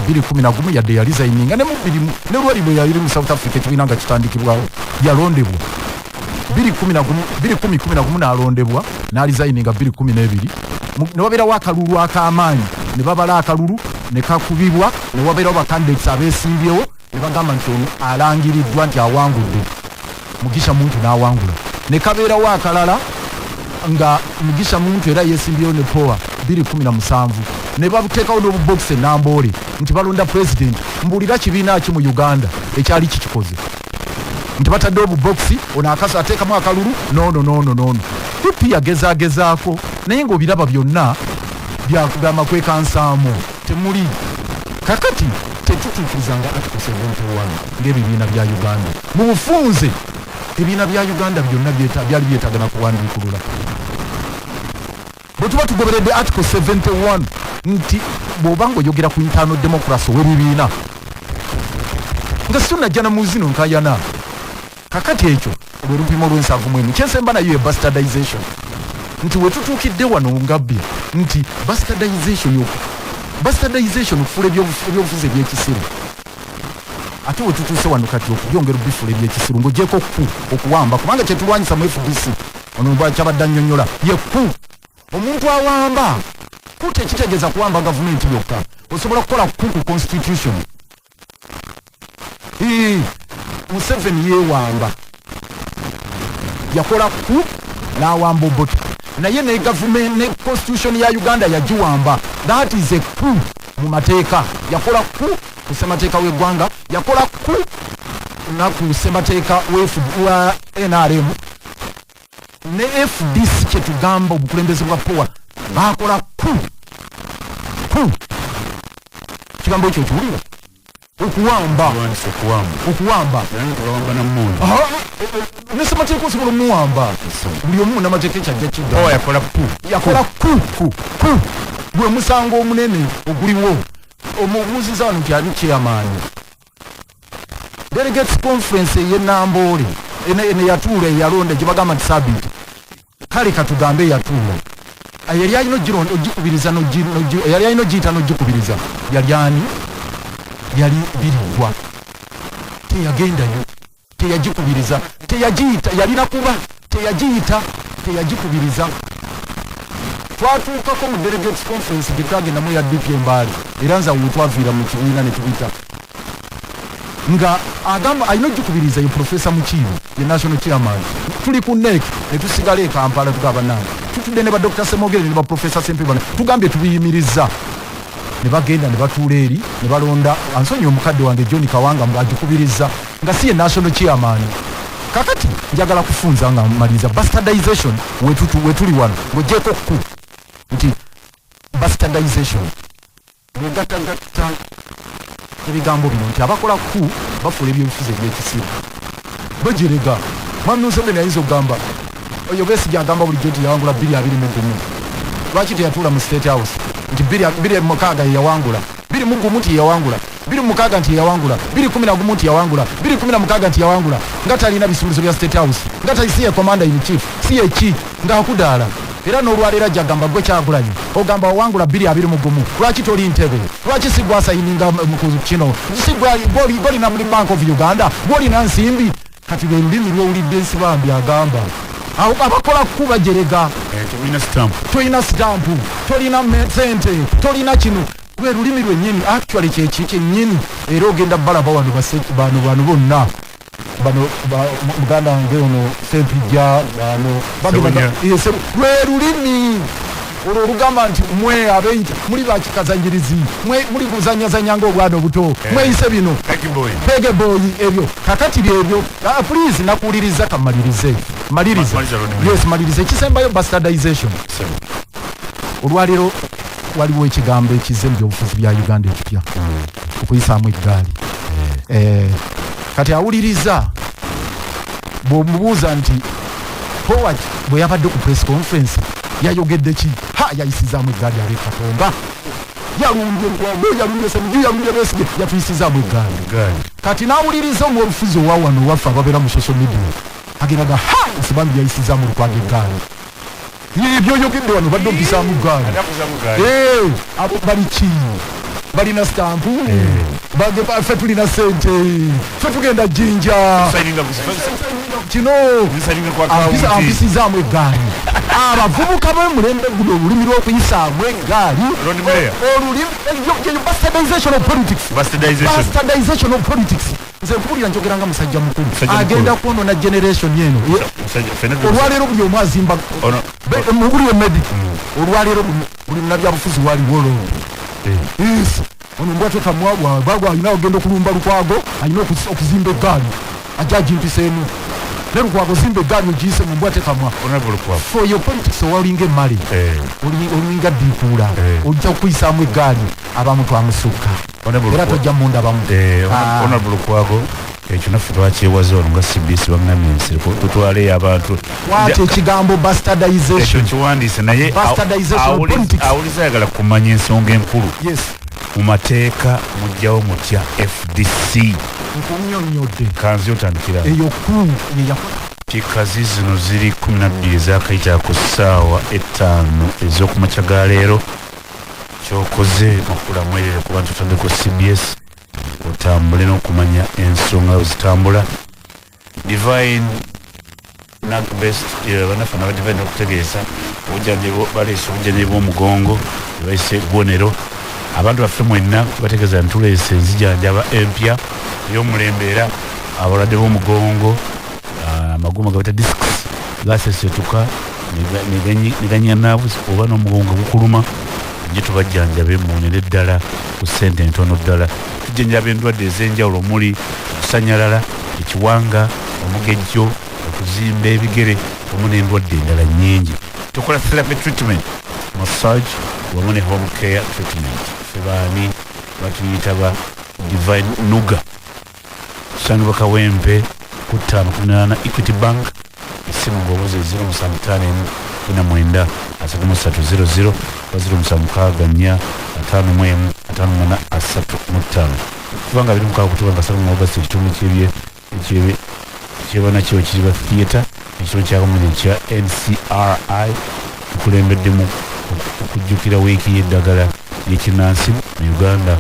2011, yadde yalizayininga ne mu bbiri ne lwali bwe yali mu South Africa ekibiina nga kitandikibwawo. Yalondebwa 2011, 2011 n'alondebwa, n'alizayininga 2012. Ne wabeerawo akalulu ak'amaanyi, ne babala akalulu ne kakubibwa, ne wabeerawo bacandidates abeesimbyewo, ne bagamba nti ono alangiriddwa nti awangudde, Mugisha Muntu n'awangula. Ne kabeerawo akalala nga Mugisha Muntu era yesimbyewo ne Poa 2017, ne bateekawo n'obubokisi enamboole nti balonda president. Mbuulira kibiina ki mu Uganda ekyali kikikoze nti batadde obubokisi, ono akasa ateekamu akalulu noono noono noono? DP yagezaagezaako, naye ng'obiraba byonna byakugamba kwekansaamu temuli. Kakati tetutuukirizanga article 71 ng'ebibiina bya Uganda. Mu bufunze ebibiina bya Uganda byonna byali byetaaga na kuwandiikulula bwe tuba tugoberedde article 71, nti bw'oba ng'oyogera ku internal democracy ow'ebibiina nga situnajja na mu zino nkayana. Kakati ekyo lwe lupimo lw'ensanvu mu emu. Kyensemba nayo ye bastardization, nti wetutuukidde wano ngabbye nti bastardization, bastardization okufuula ebyobufuzi ebyekisiru. Ate wetutuuse wano kati okubyongera obifuula ebyekisiru ng'ogyeko ku okuwamba, kubanga kyetulwanyisa mu FDC, ono kyabadde annyonnyola ye ku omuntu awamba ku tekitegeeza kuwamba gavumenti yokka, osobola kukola ku constitution. Ii, Museveni yeewamba, yakola ku n'awamba Obote, naye ne gavumenti ne constitution ya Uganda yagiwamba. That is a coup mu mateeka. Yakola ku ssemateeka w'eggwanga, yakola ku na ku ssemateeka wa NRM ne FDC. Kyetugamba obukulembeze bwa Power bakola ku kigambo ekyo kiwulira okuwamba. Lwanyisa okuwamba. Okuwamba. Olawamba namundu. Aha, ne ssemateeka osobola omuwamba, buli omu munnamateeka ekyajja kidda. Power yakola ku Yakola ku gwe musango omunene oguliwo. Omubuuziza wano nti ani chairman delegates conference ey'enamboole ene yatuula eyalonda gye bagamba nti sabiti, kale katugambe eyatuula, yali alina ogikubiriza yali alina ogiyita n'ogikubiriza, yali ani? Yali Biriggwa. Teyagendayo, teyagikubiriza, teyagiyita. Yalina kuba teyagiyita, teyagikubiriza. Twatuukako mu delegates conference gye twagendamu ya DP Embaale, era nze awo wetwaviira mu kibiina ne tubita, nga agamba alina ogikubiriza ye Profesa Mukiibi, ye national chairman. Tuli ku NEC ne tusigala e Kampala, tugaba nange tutudde ne ba Dr Semogere ne ba Profesa Sempebana, tugambye tubiyimiriza. Ne bagenda ne batuula eri ne balonda ansonyi omukadde wange John Kawanga agikubiriza, nga si ye national chairman. Kakati njagala kufunza nga maliriza bastardization wetuli wano, ng'ogyeko ku nti bastardization bwegattagatta ebigambo bino nti abakola ku bafuula ebyobufuzi ebyekisiru, bajerega. Mwami Museveni ayinza okugamba oyo Besigye agamba bulijjo nti yawangula 2021, lwaki teyatuula mu State House nti 2026 yeyawangula, 21 nti yeyawangula, 26 nti yeyawangula, 2011 nti yawangula, 2016 nti yawangula, nga talina bisumuluzo bya State House, nga tali si ye commander in chief, si ye ki, ng'akudaala? Era n'olwaleero ajja agamba, gwe Kyagulanyi ogamba wawangula 2021, lwaki toli ntebe? Lwaki si gwasayininga ku kino? Si gwolina muli Bank of Uganda, gwolina nsimbi? Kati lwe lulimi lwowulidde Nsibambi agamba abakola ku bajerega. Tolina stamp. Tolina sitampu, tolina sente, tolina kino. Lwe lulimi lwennyini, actually kyeki kyennyini. Era ogenda balaba wano bano bonna bano muganda wange ono Sempijja, bano bagenda. Ssebunya. Lwe lulimi olwo olugamba nti mwe abeyita muli bakikazanyirizi, mwe muli kuzanyazanya ngaobwana obuto, mweyise bino. Peggy boy. Pege boy, ebyo kakati byebyo. Ah, please, nakuwuliriza, kamalirize, malirize. Maliriza, Lord Mayor. Yes, malirize. Ekisembayo, bastardization. Sebo. Olwaleero waliwo ekigambo ekize mu byobufuzi bya Uganda ekipya, okuyisaamu eggaali. Kati awuliriza bw'omubuuza nti Howard bwe yabadde ku press conference yayogedde ki, ha, yayisizaamu eggaali ab'e Katonga, yalumbye Lukwago, yalumbye Ssemujju, yalumbye Besigye, yatuyisizaamu eggaali. Gaali. Kati n'awuliriza omwobufuzi owa wano waffe ababeera mu social media agendaga, ha, Nsibambi yayisizaamu Lukwago eggaali, ebyoyogedde wano badde ompisaamu ggaali. Atakuzamu gaali. Abo bali ki? Balina sitampu. Ffe tulina sente, ffe tugenda Jjinja. Kino Signinga ku account. Ampisizaamu eggaali. Abavubuka b'omulembe guno, olulimi lw'okuyisaamu eggaali. Lord Mayor. Olulimi bastardization of politics. Bastardization. Bastardization of politics. Nze nkubulira, njogera nga musajja mukulu. Musajja mukulu. Agenda kwonona generation eno. Olwaleero buli omu azimba. Mubuli emedi olwaleero buli munabyabufuzi waliwo olwo. Yes. Ono mbwa tekamwabwabagwa alina ogenda okulumba Lukwago, alina okuzimba eggaali ajja agimpiseemu ne Lukwago, zimba eggaali ogiyise mu mbwa tekamwa. Honorable Lukwago. For your politics owalinga emmale, olinga ddiikuula, ojja kukuyisaamu eggaali, abamu twamusukka. Honorable era Lukwago. tojja mundabamu. Ah. Honorable Lukwago, ekyo naffe twakyewaza wano nga CBS, baŋŋambye ensiriko tutwaleyo abantu. Kwata ekigambo Ekyo bastardization. kiwandiise naye Bastardization of politics. Awuliza ayagala kumanya ensonga enkulu. Yes. Mu mateeka mujjawo mutya FDC? Nkunyonyodde. Kanzi otandikira. Eyo kuu yeyakola. Kikazi zino ziri 12 ezakayita ku ssaawa 5 ez'okumakya ga leero. Kyokoze makula mwerere kuba nti otandika ku CBS otambule n'okumanya ensonga zitambula. Divine Nagbest, bannaffe naba Divine okutegeeza obujjanjabi, baleese obujjanjabi bw'omugongo ebayise gonero. Abantu baffe mwenna bategeeza nti tuleese enzijanjaba empya ey'omulembe, era abalwadde b'omugongo, amagumba gabata discs gasesetuka neganyanabu oba n'omugongo gukuluma, gye tubajjanjabe muwonere ddala ku ssente entono ddala. Tujjanjaba endwadde ez'enjawulo omuli okusanyalala, ekiwanga, omugejjo, okuzimba ebigere wamu n'endwadde endala nnyingi. Tukola therapy treatment, massage wamu ne home care treatment. Ffe baani? Batuyita ba Divine Nuga. Tusangibwa Kawempe ku 518, Equity Bank. Essimu ng'obuze 0751 49 33 00 oba 0764 51 58 35. Kubanga 26 kutuka nga 3 August, ekitundu kyebye ekyebanakyo kiriba theatre, ekitone kyakamuli ekya NCRI nkulembeddemu okujjukira wiiki y'eddagala ly'ekinnansi mu Uganda.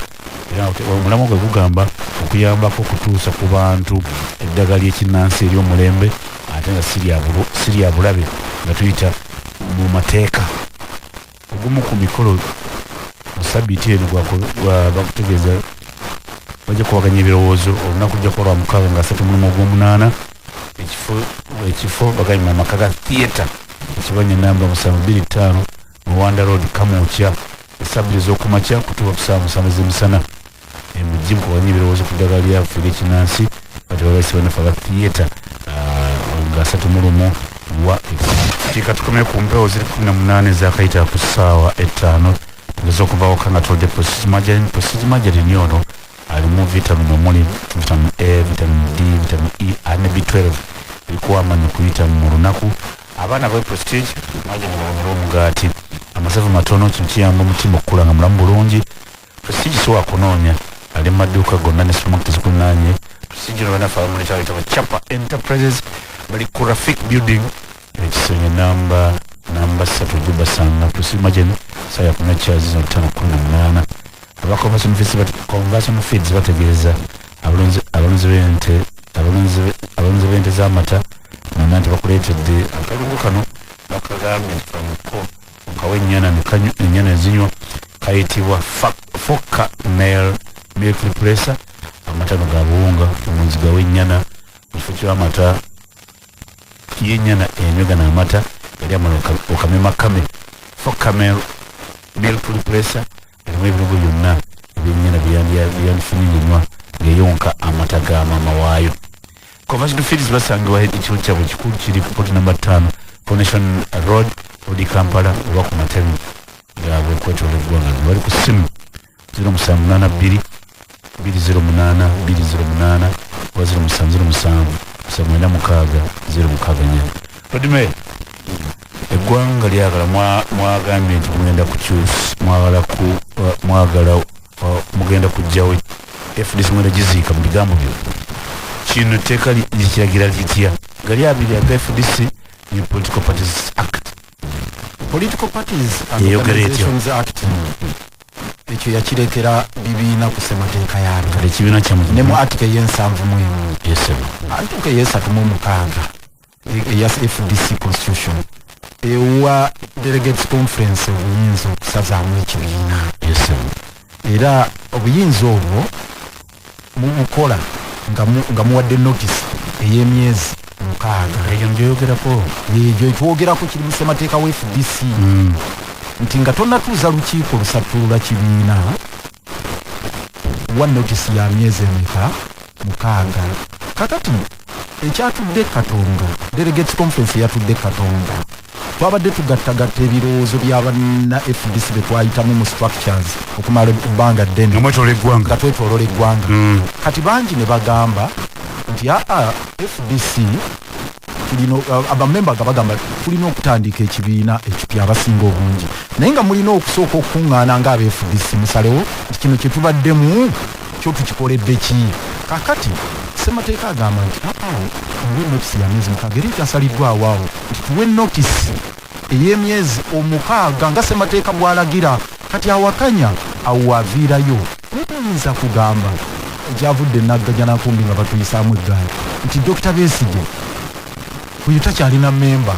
Era omulamwa gwe gugamba okuyambako okutuusa ku bantu eddagala ly'ekinnansi ery'omulembe ate nga si lya bulabe nga tuyita mu mateeka. Ogumu ku mikolo mu sabiiti eno bakutegeeza bajja kubaganya ebirowoozo. Olunaku lujja kuba lwa mukaaga nga 31 ogw'omunaana. Ekifo bagambye mu maka ga theatre, ekibanja namba 725 Muwanda Road, Kamwokya, esabiri ez'okumakya kutuuka ku ssaawa 7 z'emisana. Mujje mukubaganye ebirowoozo ku ddagala lyaffe ery'ekinnansi. Bati babaisi bannaffe aba theatre nga 31 wa kiika. Tukomye ku mpewo ziri 18 ezakayita ku ssaawa 5. Tugeze okuva waka nga tulodde Prestige Margarine. Prestige Margarine ono alimu vitamin omuli vitamin A, vitamin D, vitamin E ate ne B12 ebikuwa amaanyi okuyita mu lunaku. Abaana ba Prestige Margarine bawomera omugaati, amasavu matono, kino kiyamba omutima okukula nga mulamu bulungi. Prestige si wakunoonya, ali mu maduuka gonna ne supermarket zikulinaanye. Prestige no bannaffe abamu nekyayita Chapa Enterprises, bali ku Rafik Building, ekisenge namba 3, ojubasanga. Prestige Margarine saa ya kumakya zino 5:18. Aba Conversion Feeds bategeeza abalunzi b'ente, abalunzi Abalunzi b'ente z'amata nona nti bakuleetedde akalungu kano, bakagambye nti kamuko okawa ennyana ennyana ezinywa, kayitibwa Foka Male Milk Replacer. Amata no ga buwunga, omulunzi gawa ennyana mu kifo ky'amata y'ennyana enywa gano amata eri amala okamema kame. Foka Male Milk Replacer erimu ebirungo byonna ebyennyana byeyandifunye ngenywa ng'eyonka amata ga maama waayo. Convention Feeds basangibwa, ekiro kyabwe kikulu kiri ku plot number 5, Foundation Road, Odi Kampala, oba ku matabi gaabwe okwetoola eggwanga. Bali ku ssimu 0782 208 208 oba 0707 796 064. Lord Mayor, eggwanga lyagala mwagambye nti mugenda kukyusa, mwagala ku mwagala mugenda kujjawo FDC, mugenda giziika mu bigambo byo. Kino etteeka likiragira litya gali abiri aga FDC ne Political Parties Act? Political Parties and Eyogera etya? Organizations Act ekyo yakirekera bibiina ku ssemateeka yabyo. Kale ekibiina kyammwe Ne mu article ey'e71, Yesebo. Article ey'e36 eya FDC constitution ewa delegates conference obuyinza okusazaamu ekibiina. Yesebo. Era obuyinza obwo mubukola nga muwadde notice ey'emyezi 6. Eyo ngyoyogerako. Egyo twogerako kiri mu ssemateeka wa FDC nti nga tonnatuuza lukiiko lusattulula kibiina, wa notice ya myezi emeka? 6. Kakati ekyatudde Katonga, delegates conference eyatudde Katonga, twabadde tugattagatta ebirowoozo by'abanna FDC be twayitamu mu structures okumala ebbanga ddene. Nga mwetoola eggwanga. Nga twetoola eggwanga. Kati bangi ne bagamba nti aa, FDC tulina, abamemba nga bagamba tulina okutandika ekibiina ekipya abasinga obungi, naye nga mulina okusooka okukuŋŋaana nga aba FDC musalewo nti kino kye tubaddemu kyo tukikoledde ki. Kakati ssemateeka agamba nti aa, muwe notisi ya myezi 6, era ekyasaliddwawo awo nti tuwe notisi ey'emyezi 6 nga ssemateeka bw'alagira. Kati awakanya awo waaviirayo, naye toyinza kugamba ekyavudde Naggaja Nakumbi nga batuyisaamu eggaali nti Dr Besigye oyo takyalina memba.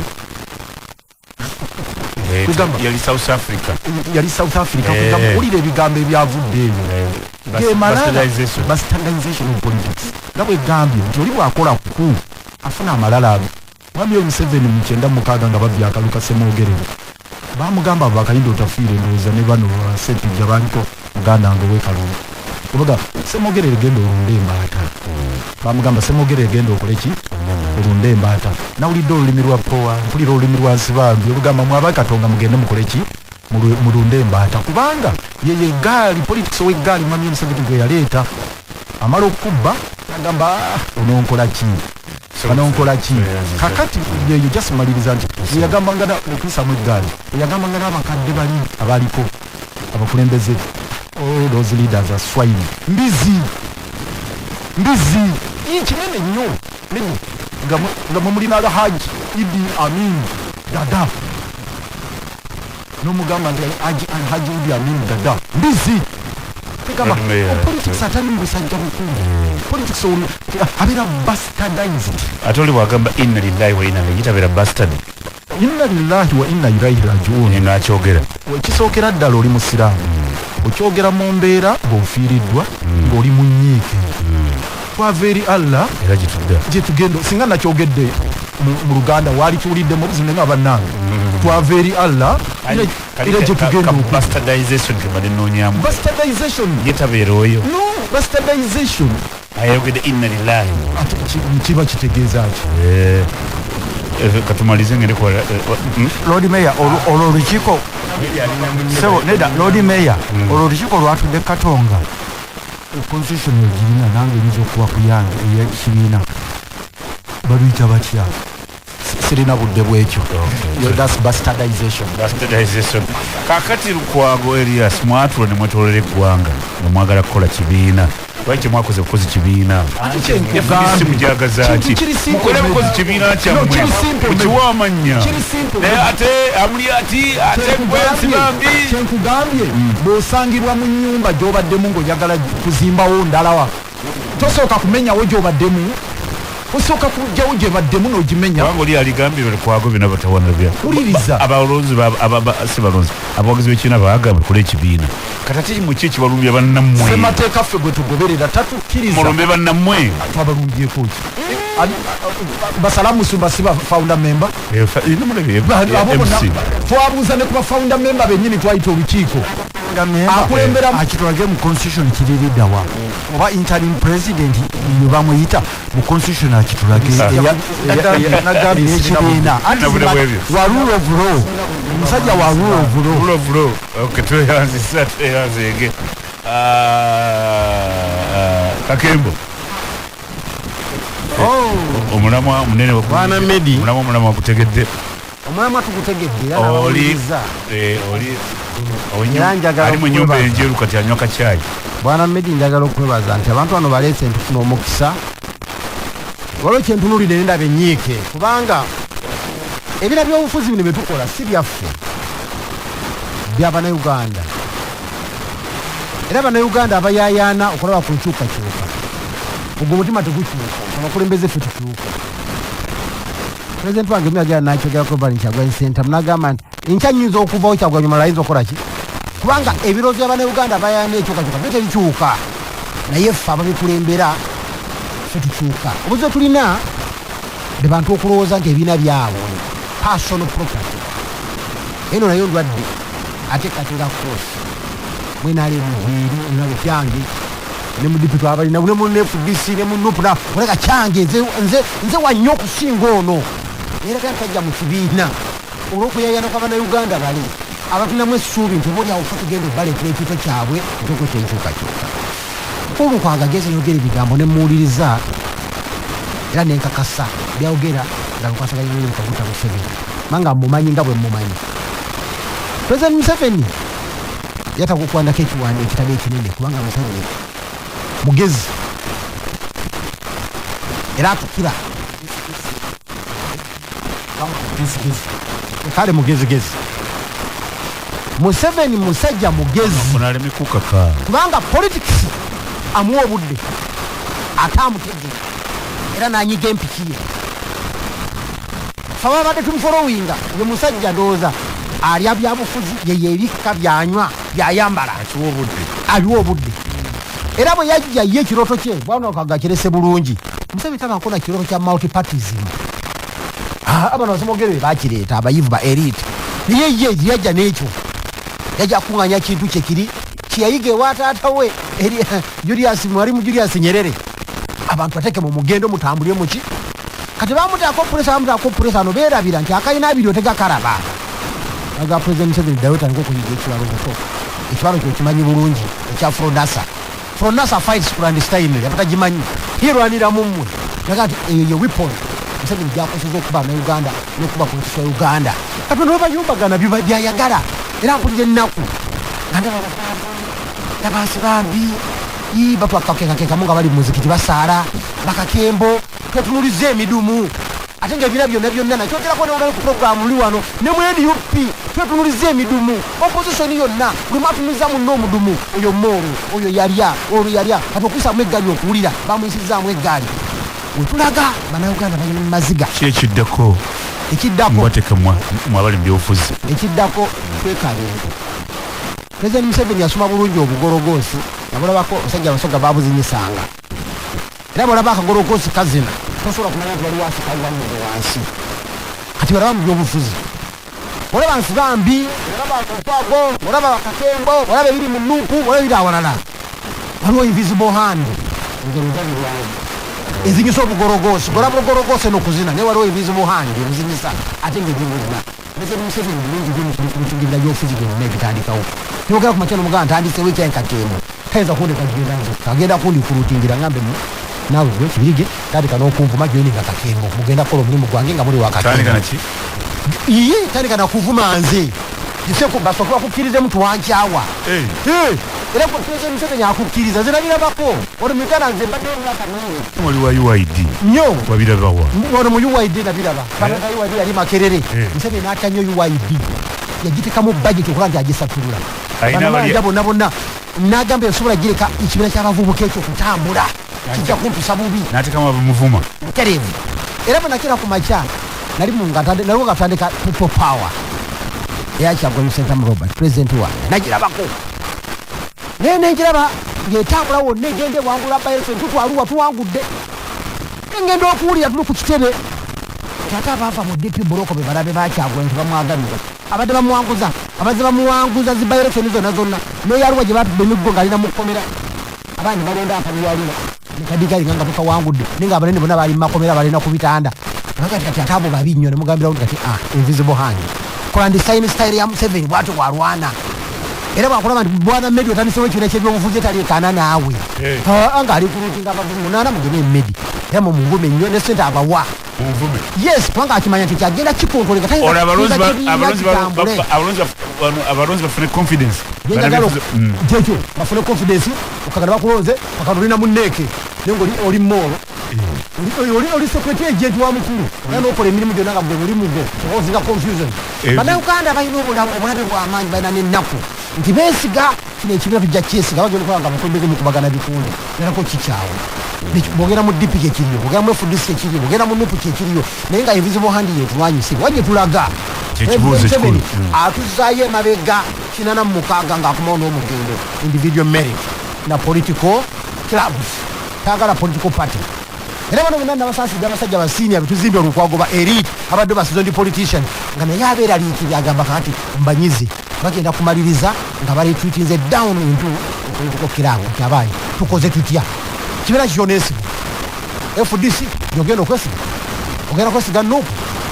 Yali South Africa. Yali South Africa. Kugamba owulira ebigambo ebyavudde eyo ge malala. Bastardization. Bastardization of politics, nga bwegambye nti oli bwakola ku afuna amalala ago. Mwami Museveni mu 96 nga babbye akalulu ka Ssemwogerere, bamugamba bakayinda otafiire, ndowooza ne bano Sempijja baliko, muganda wange wekalulu kubaga Ssemwogerere genda olunde embaata. Bamugamba Ssemwogerere genda okole ki? Olunde embaata. Nawulidde olulimi lwa powa, mpulira olulimi lwa Nsibambi olugamba mwaba Katonga mugende mukole ki? Mulunde embaata, kubanga yeye eggaali politics ow'eggaali mwami Museveni gwe yaleeta amala okubba agamba, "Ah, ononkola ki? Banonkola ki?" Kakati yeyo just maliriza nti yeyagambanga okuyisamu eggaali, eyagambanga n'abakadde bali abaliko abakulembeze, all those leaders are swine, mbizi, mbizi. Ii, kinene nnyo. Nga mwe mulina Alhaji Idi Amin Dada, n'omugamba nti Alhaji Idi Amin Dada mbizi. Tegamba, Lord Mayor, politics atali mu busajja bukulu, politics ono abeera bastardized. Ate oli bwagamba inna lillahi wa inna ilaihi tabeera bastard? Inna lillahi wa inna ilaihi rajiun. Nakyogera. Ekisookera ddala oli musiraamu, okyogera mu mbeera ng'ofiiriddwa, ng'oli mu nnyiike. Twava eri Allah era gitudda gyetugenda. Singa nakyogedde mu Luganda waali kiwuliddemu obuzibu, nga bannange twava eri Allah era gyetugenda okudda. Bastardization kebadde noonyamu. Bastardization. Ye tabeera oyo. No bastardization. Ayogedde inna lillahi. Ate kiba kitegeeza ki? Katumalize ngende kuwala. Lord Mayor, olwo olukiiko, sebo, nedda Lord Mayor, olwo olukiiko lwatudde Katonga, constitution egirina nange eyinza okuba ku yange eyekibiina, baluyita batya? Sirina budde bwekyo. That's bastardization. Bastardization. Kakati Lukwago Elias, mwatula ne mwetolera eggwanga nga mwagala kukola kibiina, lwaki temwakoze bukozi kibiina? Ate FDC kyenkugambye mujagaza Kintu ki? kiri simple, Mukole man. bukozi kibiina No, kyammwe, kiri simple, man. mukiwe amannya. Kiri simple, Naye man. ate amuli ati ate gwe Nsibambi. Kyenkugambye, bw'osangibwa mu nnyumba gy'obaddemu ng'oyagala kuzimbawo ndalawa, tosooka kumenyawo gy'obaddemu. Osooka kujjawo gye baddemu n'ogimenya. Kubanga oli aligambye Lukwago byonna batawana bya Wuliriza. Abalonzi si balonzi, abawagizi b'ekibiina baagamba tukole ekibiina. Kati ate muki ekibalumbya bannammwe? Ssemateeka ffe gwe tugoberera tatukkiriza. Mulumbe bannammwe. Twabalumbyeko ki? Basala Musumba si ba founder member? Namulabye, Abo bonna MC. twabuuza ne ku ba founder member bennyini, twayita olukiiko. Akulembera akitwage mu constitution kiririddawa oba interim president bwe bamuyita mu constitution akitulage Nagambye sirina ekibiina. Anti Nabula bwebyo. Wa rule of law, omusajja wa rule of law. Rule of law. Okay, tweyanzisa, tweyanzege. Kakembo. Omulamwa munene Bwana Medi. Omulamwa gutegedde. Omulamwa tugutegedde era Oli n'abawuliriza. Oli Era njagala ali mu nyumba okwebaza. enjeru kati anywa kacyayi. Bwana Medi, njagala okwebaza nti abantu bano baleese ntufuna omukisa. Waliwo kyentunuulidde nendaba enyiike, kubanga ebira by'obufuzi bino bye tukola si byaffe, bya Bannayuganda. Era Bannayuganda abayaayaana okulaba ku nkyukakyuka, ogwo omutima tegukyuka, abakulembeze ffe tukyuka. Pulezidenti wange myagala nakyogerako bali Kyagulanyi Ssentamu, nagamba nti enkya nnyinza okuvawo, Kyagulanyi omulala ayinza okukola ki? Kubanga ebirowoozo bya Bannayuganda abayaana enkyukakyuka byo tebikyuka, naye ffe ababikulembera ffe tukyuka. Obuzibu tulina be bantu okulowooza nti ebiina byabwe, personal property. Eno nayo ndwadde, ate kati nga cross mwenalemuhiri kyange ne mu DP twabalina, ne mu FDC ne mu NUP, na oleka kyange, nze wannyo okusinga ono. Era tajja mu kibiina olw'okuyayana kwa Bannayuganda bali abatulinamu essuubi nti oba oliawo ffe tugenda obbaleetera ekifo kyabwe ntuuko kyenkyukakyuka. Olukwaga ageze yogera ebigambo ne muwuliriza era nenkakasa byayogera nga bikwasaganya ne Kaguta Museveni, kubanga mumanyi nga bwe mumanyi. President Museveni yataka okuwandako ekiwandiiko ekitabo ekinene, kubanga Museveni mugezi era atukira kale mugezigezi. Museveni musajja mugezi. Ono aleme kukaka. Kubanga politics amuwa obudde ate amutegeera era nanyiga empiki ye. Fe ababadde tumufolowinga, ye musajja ndowooza alya byabufuzi, ye yebikka byanywa byayambala. Akiwa obudde. Aliwa obudde. Era bwe yajja ye ekirooto kye bwana kaga kirese bulungi. Museveni tabako na kirooto kya multipartism. Abano basomogere be bakireeta, abayivu ba elite, naye ye yajja n'ekyo, yajja kuŋŋanya kintu kye kiri kyeyayiga ewa taata we eri Julius, Mwalimu Julius Nyerere. Abantu bateeke mu mugendo mutambulire muki. Kati bamutaako pressure, bamutaako pressure, ano beerabira nti akalina abiri otegakalaba. Aga President Museveni, ddayo otandika okuyiga ekibalo buto. Ekibalo kyo kimanyi bulungi ekya Fronasa. Fronasa fights clandestinely, abatagimanyi yerwanira mu mmwe. Naga nti eyo ye weapon Museveni gyakozesa okuba Uganda n'okuba politics wa Uganda. Kati bano babayumbagana byayagala. Era mpulira ennaku nga ndaba nabansi bambi batwakakekakekamu nga bali mu muzikiti basaala bakakembo twetunuliza emidumu, ate nga ebira byonna byonna nakyogerako newolali ku programu li wano ne mu NUP twetunuliza emidumu. Opposition yonna buli atunuliza munne omudumu, oyo moolo, oyo yalya, olwo yalya. Kati okuyisamu eggaali okuwulira bamuyisizaamu eggaali, wetulaga Bannayuganda bali mu maziga. Ki ekiddako? Ekiddako Mbateka mwabali mu byobufuzi. Ekiddako twekabenge. President Museveni yasoma bulungi obugologoosi, nabulabako omusajja Abasoga babuzinyisanga. Era bwolaba akagologoosi kazina tosobola kumanya nti waliwo asikawanire wansi. Kati balaba mu byobufuzi, olaba Nsibambi, olaba Lukwago, olaba Bakatembo, olaba ebiri mu NUP, olaba ebiri awalala, waliwo invisible hand ezinyisa obugologoosi. Golaba obugologoosi nokuzina, naye waliwo invisible hand ebuzinyisa ate ngaebibuzina. President Museveni bulungi bimukigirira byobufuzi byonna ebitandikawo. Nogera ku makya nomugamba ntandisewo ekyankakembo, tayinza kundeka kugenda nzekka, agenda kundikulutingira ngambe mu naawe gwe Kibirige tandika n'okunvuma, joininga Kakembo, mugenda kukola omulimu gwange nga muli Tandika wakakembo. Naki? Iye, tandika nakuvuma nze giseko, basooke bakukkirizemu tuwankyawa. Eh, Era gwe President Museveni akukkiriza, nze nabirabako ono mu Uganda, nze mbaddeyo emyaka mingi. Wali wa UYD? Nnyo. Wabirabawa? Ono mu UYD nabiraba. Banaga UYD yali Makerere. Museveni n'atya nnyo UYD, yagitekamu budget okulaba nti agisatulula. Alina Bano banja bonna bonna nagamba esobola gireka ekibiina ky'abavubuka ekyo okutambula. Kijja kumpisa bubi. N'ateekamu abamuvuma. Butereevu. Era bwe nakira ku makya, nali mu naliwo nga tutandika People Power eya Kyagulanyi Ssentamu Robert, pulezidenti wange. Nagirabako, naye nengiraba ng'etambula wonna, egenda ewangula by-election, tutwaluwa tuwangudde. Engenda okuwulira tuli ku kitebe nti ate abaava mu DP bloc be balabe bakyagulanyi, tebamwagalira. Abadde bamuwanguza, abazze bamuwanguza zi by-election zonna zonna, n'eyaluwa gye batuba emiggo ng'alina mu kkomera, abaana balonda akabiyalina nekadigalinga nga tukawangudde, naye nga abanene bonna bali mumakomera, balina ku bitanda. Kati kati ate abo babi nnyo. Nemugambirawo nti kati, ah, invisible hand, clandestine style ya Museveni, bwatyo bwalwana. Era bwakulaba nti bwana Medi otandisewo ekibiina kyebyobufuzi etaliekaana naawe. Ah, nga ali kurutinga abavubi munaana, mugeme Medi era mumuvume nnyo, ne sente abawa. Munvume. Yes, kubanga akimanya nti kyagenda kikontrolinga. Olwo abalonzi bafune confidence. Byenjagala kyekyo, bafune confidence. Okagala bakulonze, kakano olina munneeke, naye nga oli moolo, oli security agent wa mukulu, era nokola emirimu gyonna nga gwe mulimu gwo ozinga confusion. Bannayuganda balina obulabe bw'amaanyi, balina n'ennaku nti beesiga kino ekibiina, tujja kyesiga, bagenda okulaba nga abakulembeze mukubagana bikunde erako kikyawe. Bwogenda mu DP kyekiriyo, bwogenda mu FDC kyekiriyo, bwogenda mu NUP kyekiriyo, naye nga invisible hand yetulwanyisibwa gye tulaga. Kyekibuuzo Museveni ekikulu. Atuzaayo emabega 86 ng'akomawo n'omugendo individual merit na political clubs, tagala political party. Era bano bonna nabasaasidde, abasajja basiini abetuzimbye olukwago, ba elite abadde ba seasoned politician, nga naye abeeraliikirira, agamba kakati mbanyize, bagenda kumaliriza nga baretreatinze down into political club, nti abaye tukoze tutya? Kibeera kyoneesiga FDC gyogenda okwesiga, ogenda kwesiga NUP,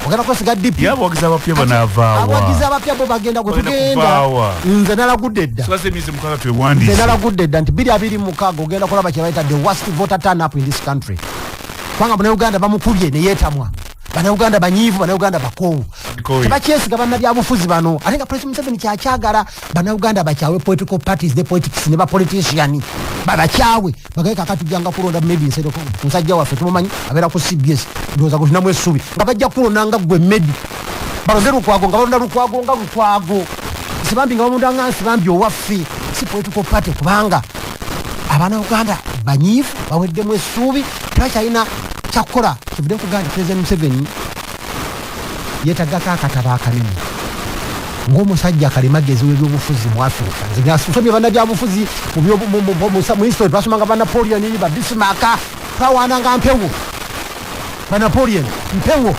ogenda kwesiga DP. Ye abawagizi abapya banaavaawa? Abawagizi abapya bo bagenda gwe Bagenda tugenda. kuvaawa. Nze nalagudde dda. Tubaze emyezi 6 Nze twewandiise. nalagudde dda nti 2026 ogenda kulaba kye bayita the worst voter turn up in this country, kubanga Bannayuganda bamukubye neyeetamwa, Bannayuganda banyiivu, Bannayuganda bakoowu. Bikooye. Tebakyesiga bannabyabufuzi bano, ate nga President Museveni kyakyagala Bannayuganda bakyawe political parties ne politics ne bapolitician, babakyawe, bagaye kakati tujjanga kulonda maybe Nsereko, musajja waffe tumumanyi, abeera ku CBS, ndowooza gwe tulinamu essuubi, nga bajja kulonda nga gwe Medi, balonde Lukwago nga balonda Lukwago nga Lukwago, Nsibambi nga balonda nga Nsibambi owaffe, si political party, kubanga Abanauganda banyiivu, baweddemu essuubi, tebakyalina kyakukola. Kivudde nkugaa nti President Museveni yeetagako akatabo akanene ng'omusajja kalimagezi w'ebyobufuzi mu Africa. Nze nasomye bannabyabufuzi mu history, twasomanga ba Napoleon, ba Bismarck, twawaananga mpewo, ba Napoleon mpewo.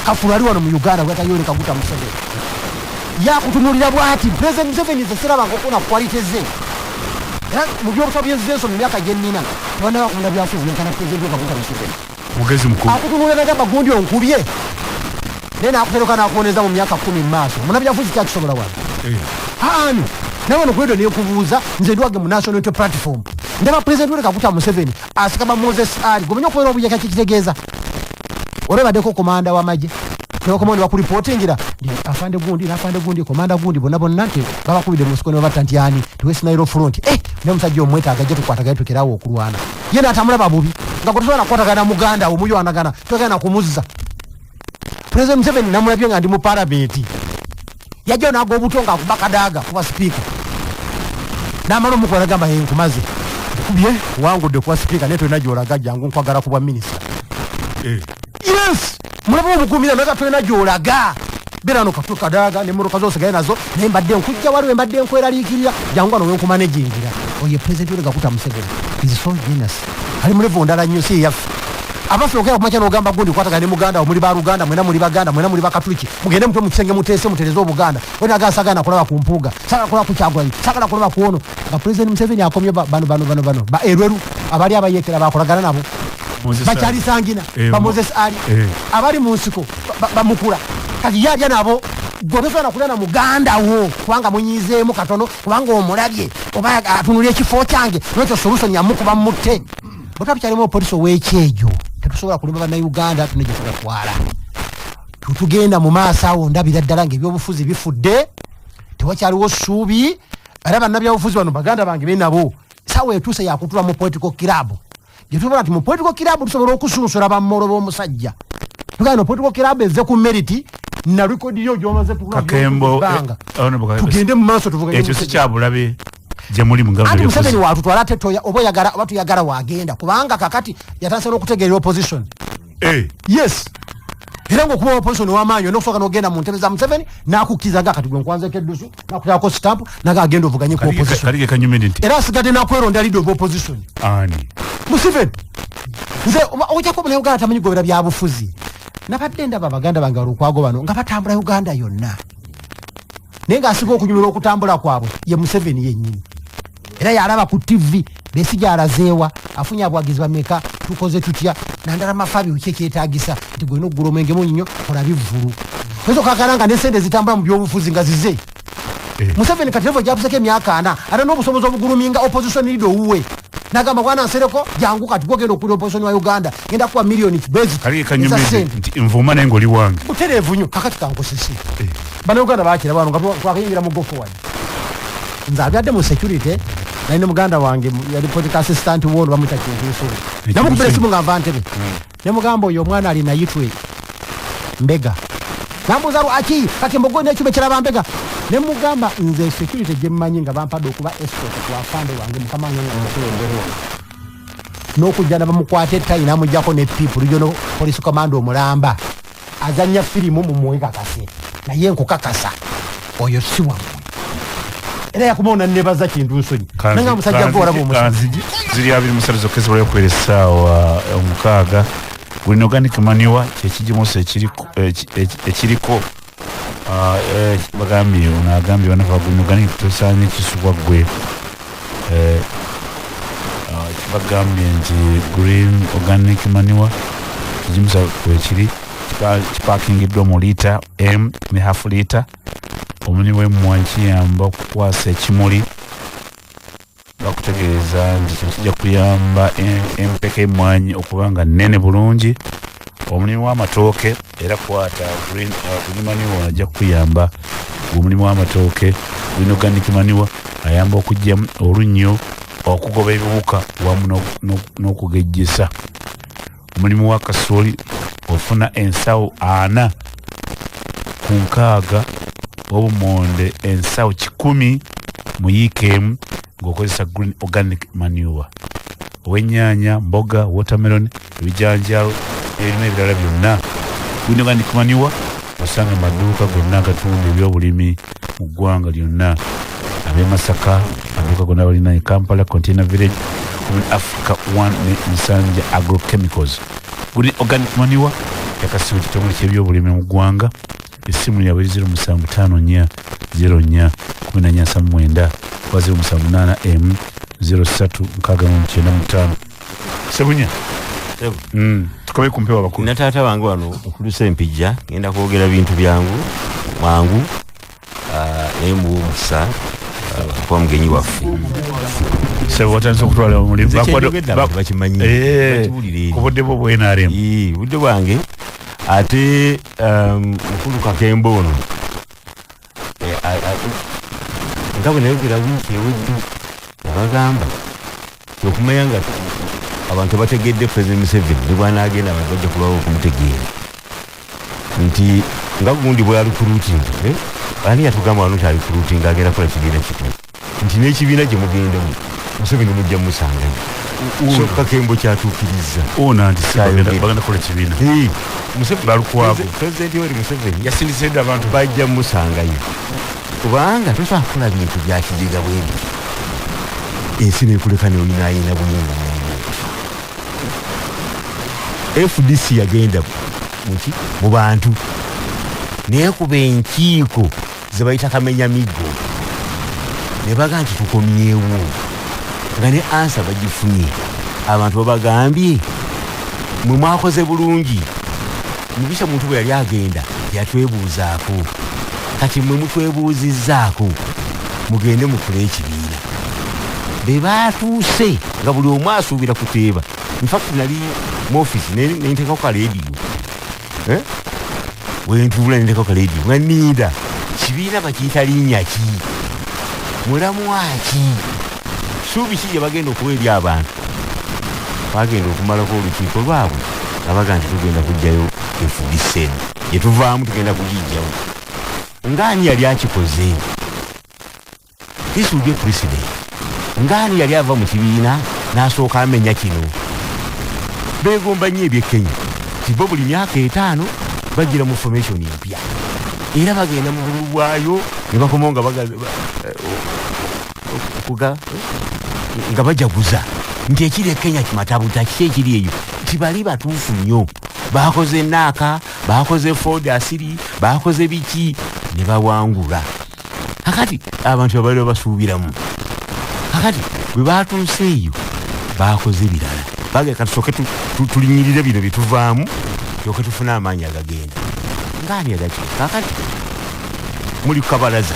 Kafulu ali wano mu Uganda gwata Yoweri Kaguta Museveni, yakutunulira bwati President Museveni. Nze sirabanga okuna quality ze, era mu byobutabo byenzensoma emyaka gyennina, tebanaba kumuna byafuzi yenkana President Yoweri Kaguta Museveni. Mugezi mukulu. Akutunulira nagamba, gundi onkubye, naye nakuteruka nakuwoneza mu myaka 10 mu maaso. Munabyafuzi kyakisobola wano ani? Naye wano kwedo nekubuuza, nze ndwage mu National Unity Platform, ndaba President Yoweri Kaguta Museveni asika ba Moses Ali. Gomanya okubeera obuyaka kikitegeeza olwebaddeko komanda w'amagye, nebakomawo ne bakulipotingira nti afande gundi n'afande gundi, komanda gundi, bonna bonna nti babakubidde mu nsiko ne babatta, nti ani ti West Nile front, naye omusajja omwetaaga gye tukwatagane tukerawo okulwana, ye n'atamulaba bubi nga gwe tosobola kukwatagana muganda wo muywanagana, togenda kumuzza. President Museveni namulabye nga ndi mu palamenti, yajja naga obuto ngaakuba Kadaaga kuba sipiika, namala omukuba nagamba, "Ye, nkumaze, nkubye, wangudde kuba sipiika, naye tolina gyolaga, jangu nkwagala kubwa minisita." Yes, mulaba obugumira, naga tolina gyolaga, beera no katu Kadaaga nemmotoka zosigaye nazo, naye mbadde nkujja waliwo mbadde nkweraliikirira, jangu wano wenkumanejingira. Oye President Yoweri Kaguta Museveni is so genius, ali mu level ndala nnyo, si eyaffe. Abaffe okera kumakya nogamba gundi kwatagana ne muganda wo, muli baluganda mwena, muli baganda mwena, muli bakatuliki, mugende mutwe mu kisenge muteese mutereze obuganda. Onaga sagala kulaba ku Mpuuga, sagala kulaba ku Kyagulanyi, sagala kulaba ku ono, nga President Museveni akomye bano bano bano bano ba Erweru abali abayekera bakolagana nabo. Moses bakyali Ali. Sangina ba Moses Ali abali mu nsiko bamukula kati ye alya nabo. Gwe tosobola kulya na muganda wo kubanga munyizeemu katono, kubanga omulabye oba atunulira ekifo kyange, nolwekyo solution yamukuba mutte. Bwe tuba tukyalimu opolisi ow'ekyejo, tetusobola kulimba Bannayuganda, tune gye tubatwala. Tutugenda mu maaso awo, ndabira ddala ngaebyobufuzi bifudde, tewakyaliwo ssuubi. Era bannabyabufuzi bano baganda bange benabo, sawa etuuse yakutula mu political club gyetusobola nti mu political club tusobola okusunsula bammolo b'omusajja. Tugamba no political club eve ku merit na record yo gyomaze Kakembo, ebbanga. Honorable Kakembo, Tugende mu maaso tuvuganye ekyo si Museveni. kyabulabe. Gyemuli mu Anti Museveni watutwala ate toya oba oyagala oba tuyagala wagenda, kubanga kakati yatandise n'okutegeerera opposition. Yes, era ngaokuba opposition ow'amaanyi olina okusooka n'ogenda mu ntebe za Museveni n'akukkiriza nga kati gwe nkwanzeko eddusu, n'akuteekako stamp, naga agenda ovuganye ku opposition. Kali kanyumire nti Era asigadde nakweronda leader of opposition. Ani? Museveni. Nze ojjako Munauganda tamanyi gobera byabufuzi. Nabadde ndaba baganda bange Balukwago bano nga batambula Uganda yonna, naye ng'asinga okunyumirwa okutambula kwabwe ye Museveni yennyini. Era yalaba ku TV Besigye alazeewa, afunye abawagizi bameka, tukoze tutya, nandala mafabi ki ekyetagisa nti gwena okugula omwenge mungi nnyo, kola bivvulu. Oyinza okakana nga nesente zitambula mu byobufuzi nga zize. Museveni kati level gyabuzeko emyaka 40, ate n'obusobozi obuguluminga opposition leader owuwe, nagamba, "Bwana Nsereko, jangu kati gwogenda okulira opposition wa Uganda, genda kuwa miliyoni bezi Kali eza kanyumire sente." nti nvuma naye ngaoli wange. Butereevu nnyo. Kakati kankosese, Bannayuganda bakira bano nga twakayingira mu go forward. Nze abyadde mu security, nali ne muganda wange yali political assistant wono, bamwita Kintunsule. Namukubira esimu nga nva Ntebe, nemugamba, "Oyo omwana alina yitwe mbega." Nambuuza, "Lwaki?" Kati mbogo nekyuma ekiraba mbega. Nemugamba, "Nze security gyemmanyi nga bampadde okuba escort ku afande wange, mukama wange nga mukulembere wano, n'okujja nabamukwata ettayi namugjako ne pipu, regional police command omulamba azanya firimu mumwekakase, naye nkukakasa oyo si wammwe." Era yakumawo nanebaza Kintu Nsonyi nanga musajja gwe olaba omusajja. Kanzigi ziri 23 zokka ezibulayo okubeera essaawa 6. Green organic manure kyekigimusa ekiriko bagambye ono agambye banafa green organic tosaanye kisubwa ggwe. Bagambye nti green organic manure kigimusa kwekiri kipakingiddwa mu liita m ne half liita. Omulimi w'emmwanyi kiyamba okukwasa ekimuli. Bakutegeeza nti kino kijja kuyamba empeka emmwanyi okuba nga nnene bulungi. Omulimu w'amatooke era kwata green manure, ajja kukuyamba. Omulimu w'amatooke, green organic manure ayamba okuggyamu olunnyo, okugoba ebiwuka wamu n'okugejjesa. Omulimu wa kasooli ofuna ensawo 40 ku 60 obumonde ensawo 100 mu yiika emu ng'okozesa green organic manure. Ow'ennyaanya, mboga, watermelon, ebijanjaalo n'ebirime ebirala byonna, green organic manure osanga mu maduuka gonna agatunda ebyobulimi mu ggwanga lyonna. Ab'e Masaka, maduuka gonna balina e Kampala, Container Village, Africa One ne Nsanja Agrochemicals. Green organic manure yakasibwa ekitongole ky'ebyobulimi mu ggwanga. Essimu yaabwe eri 0754 04 1479 oba 078 m 03 695. Sebunya. Tukobe ku mpewo abakulu. Na taata wange wano nkulusa empijja, ngenda kwogera bintu byangu mangu. Naye muwe omukisa kuba mugenyi waffe. Sebo, watandise okutwala omulimu. Nze kyenjogedde abantu bakimanyi, bakiwulira eri. Ku budde bwo bwe NRM. Ii, budde bwange ate mukulu Kakembo ono nga bwe nayogera wiiki ewedde, nabagamba okumanya nga abantu bategedde President Museveni ne bwanaagenda abantu bajja kulwawo okumutegeera nti nga gundi bwe arecruiting, eh? Ani yatugamba wano nti arecruiting, agenda kukola kibiina kikulu, nti n'ekibiina gye mugendamu Museveni mujja musangayo. So Kakembo kyatuukiriza. Ona nti si Kyayogera. bagenda kukola kibiina. Hey, Museveni- Balukwago. President Yoweri Museveni yasindisedde abantu. Bajja musangayo kubanga tosobola kukola bintu bya kijega bwebi, ensi nekuleka noyinayina bumungu. FDC yagenda muki mu bantu nekuba enkiiko zebayita kamenya miggo ne baga nti tukomyewo, nga ne answer bagifunye. Abantu babagambye, "Mwe mwakoze bulungi, Mugisha Muntu bwe yali agenda yatwebuuzaako, kati mwe mutwebuuzizzaako, mugende mukole ekibiina." Be batuuse nga buli omu asuubira kuteeba. Infact nali mu office nenteekako kaleediyo. Eh? Wentuula nenteekako kaleediyo nga ninda kibiina bakiyita linnya ki, mulamwaki, suubi ki gye bagenda okuwa eri abantu. Bagenda okumalako olukiiko lwabwe nga baga nti tugenda kugjayo FDC eno gyetuvaamu, tugenda kugijjawo. Ngaani yali akikoze? This will be a precedent. Ngaani yali ava mu kibiina n'asooka amenya kino? Beegomba nnyo eby'e Kenya, ti bo buli myaka 5 bagira mu formation empya, era bagenda mu bululu bwayo ne bakomawo nga nga bajaguza nti ekiri e Kenya kimatabuta. Kiki ekiri eyo? Tibali batuufu nnyo. Bakoze naaka, bakoze Ford asiri, bakoze biki ne bawangula. Kakati abantu abalala basuubiramu. Kakati bwe batuuse eyo bakoze birala, bagenda katusooke tulinyirire bino byetuvaamu, tyoke tufune amaanyi agagenda ngaani agaki. Kakati muli kabalaza,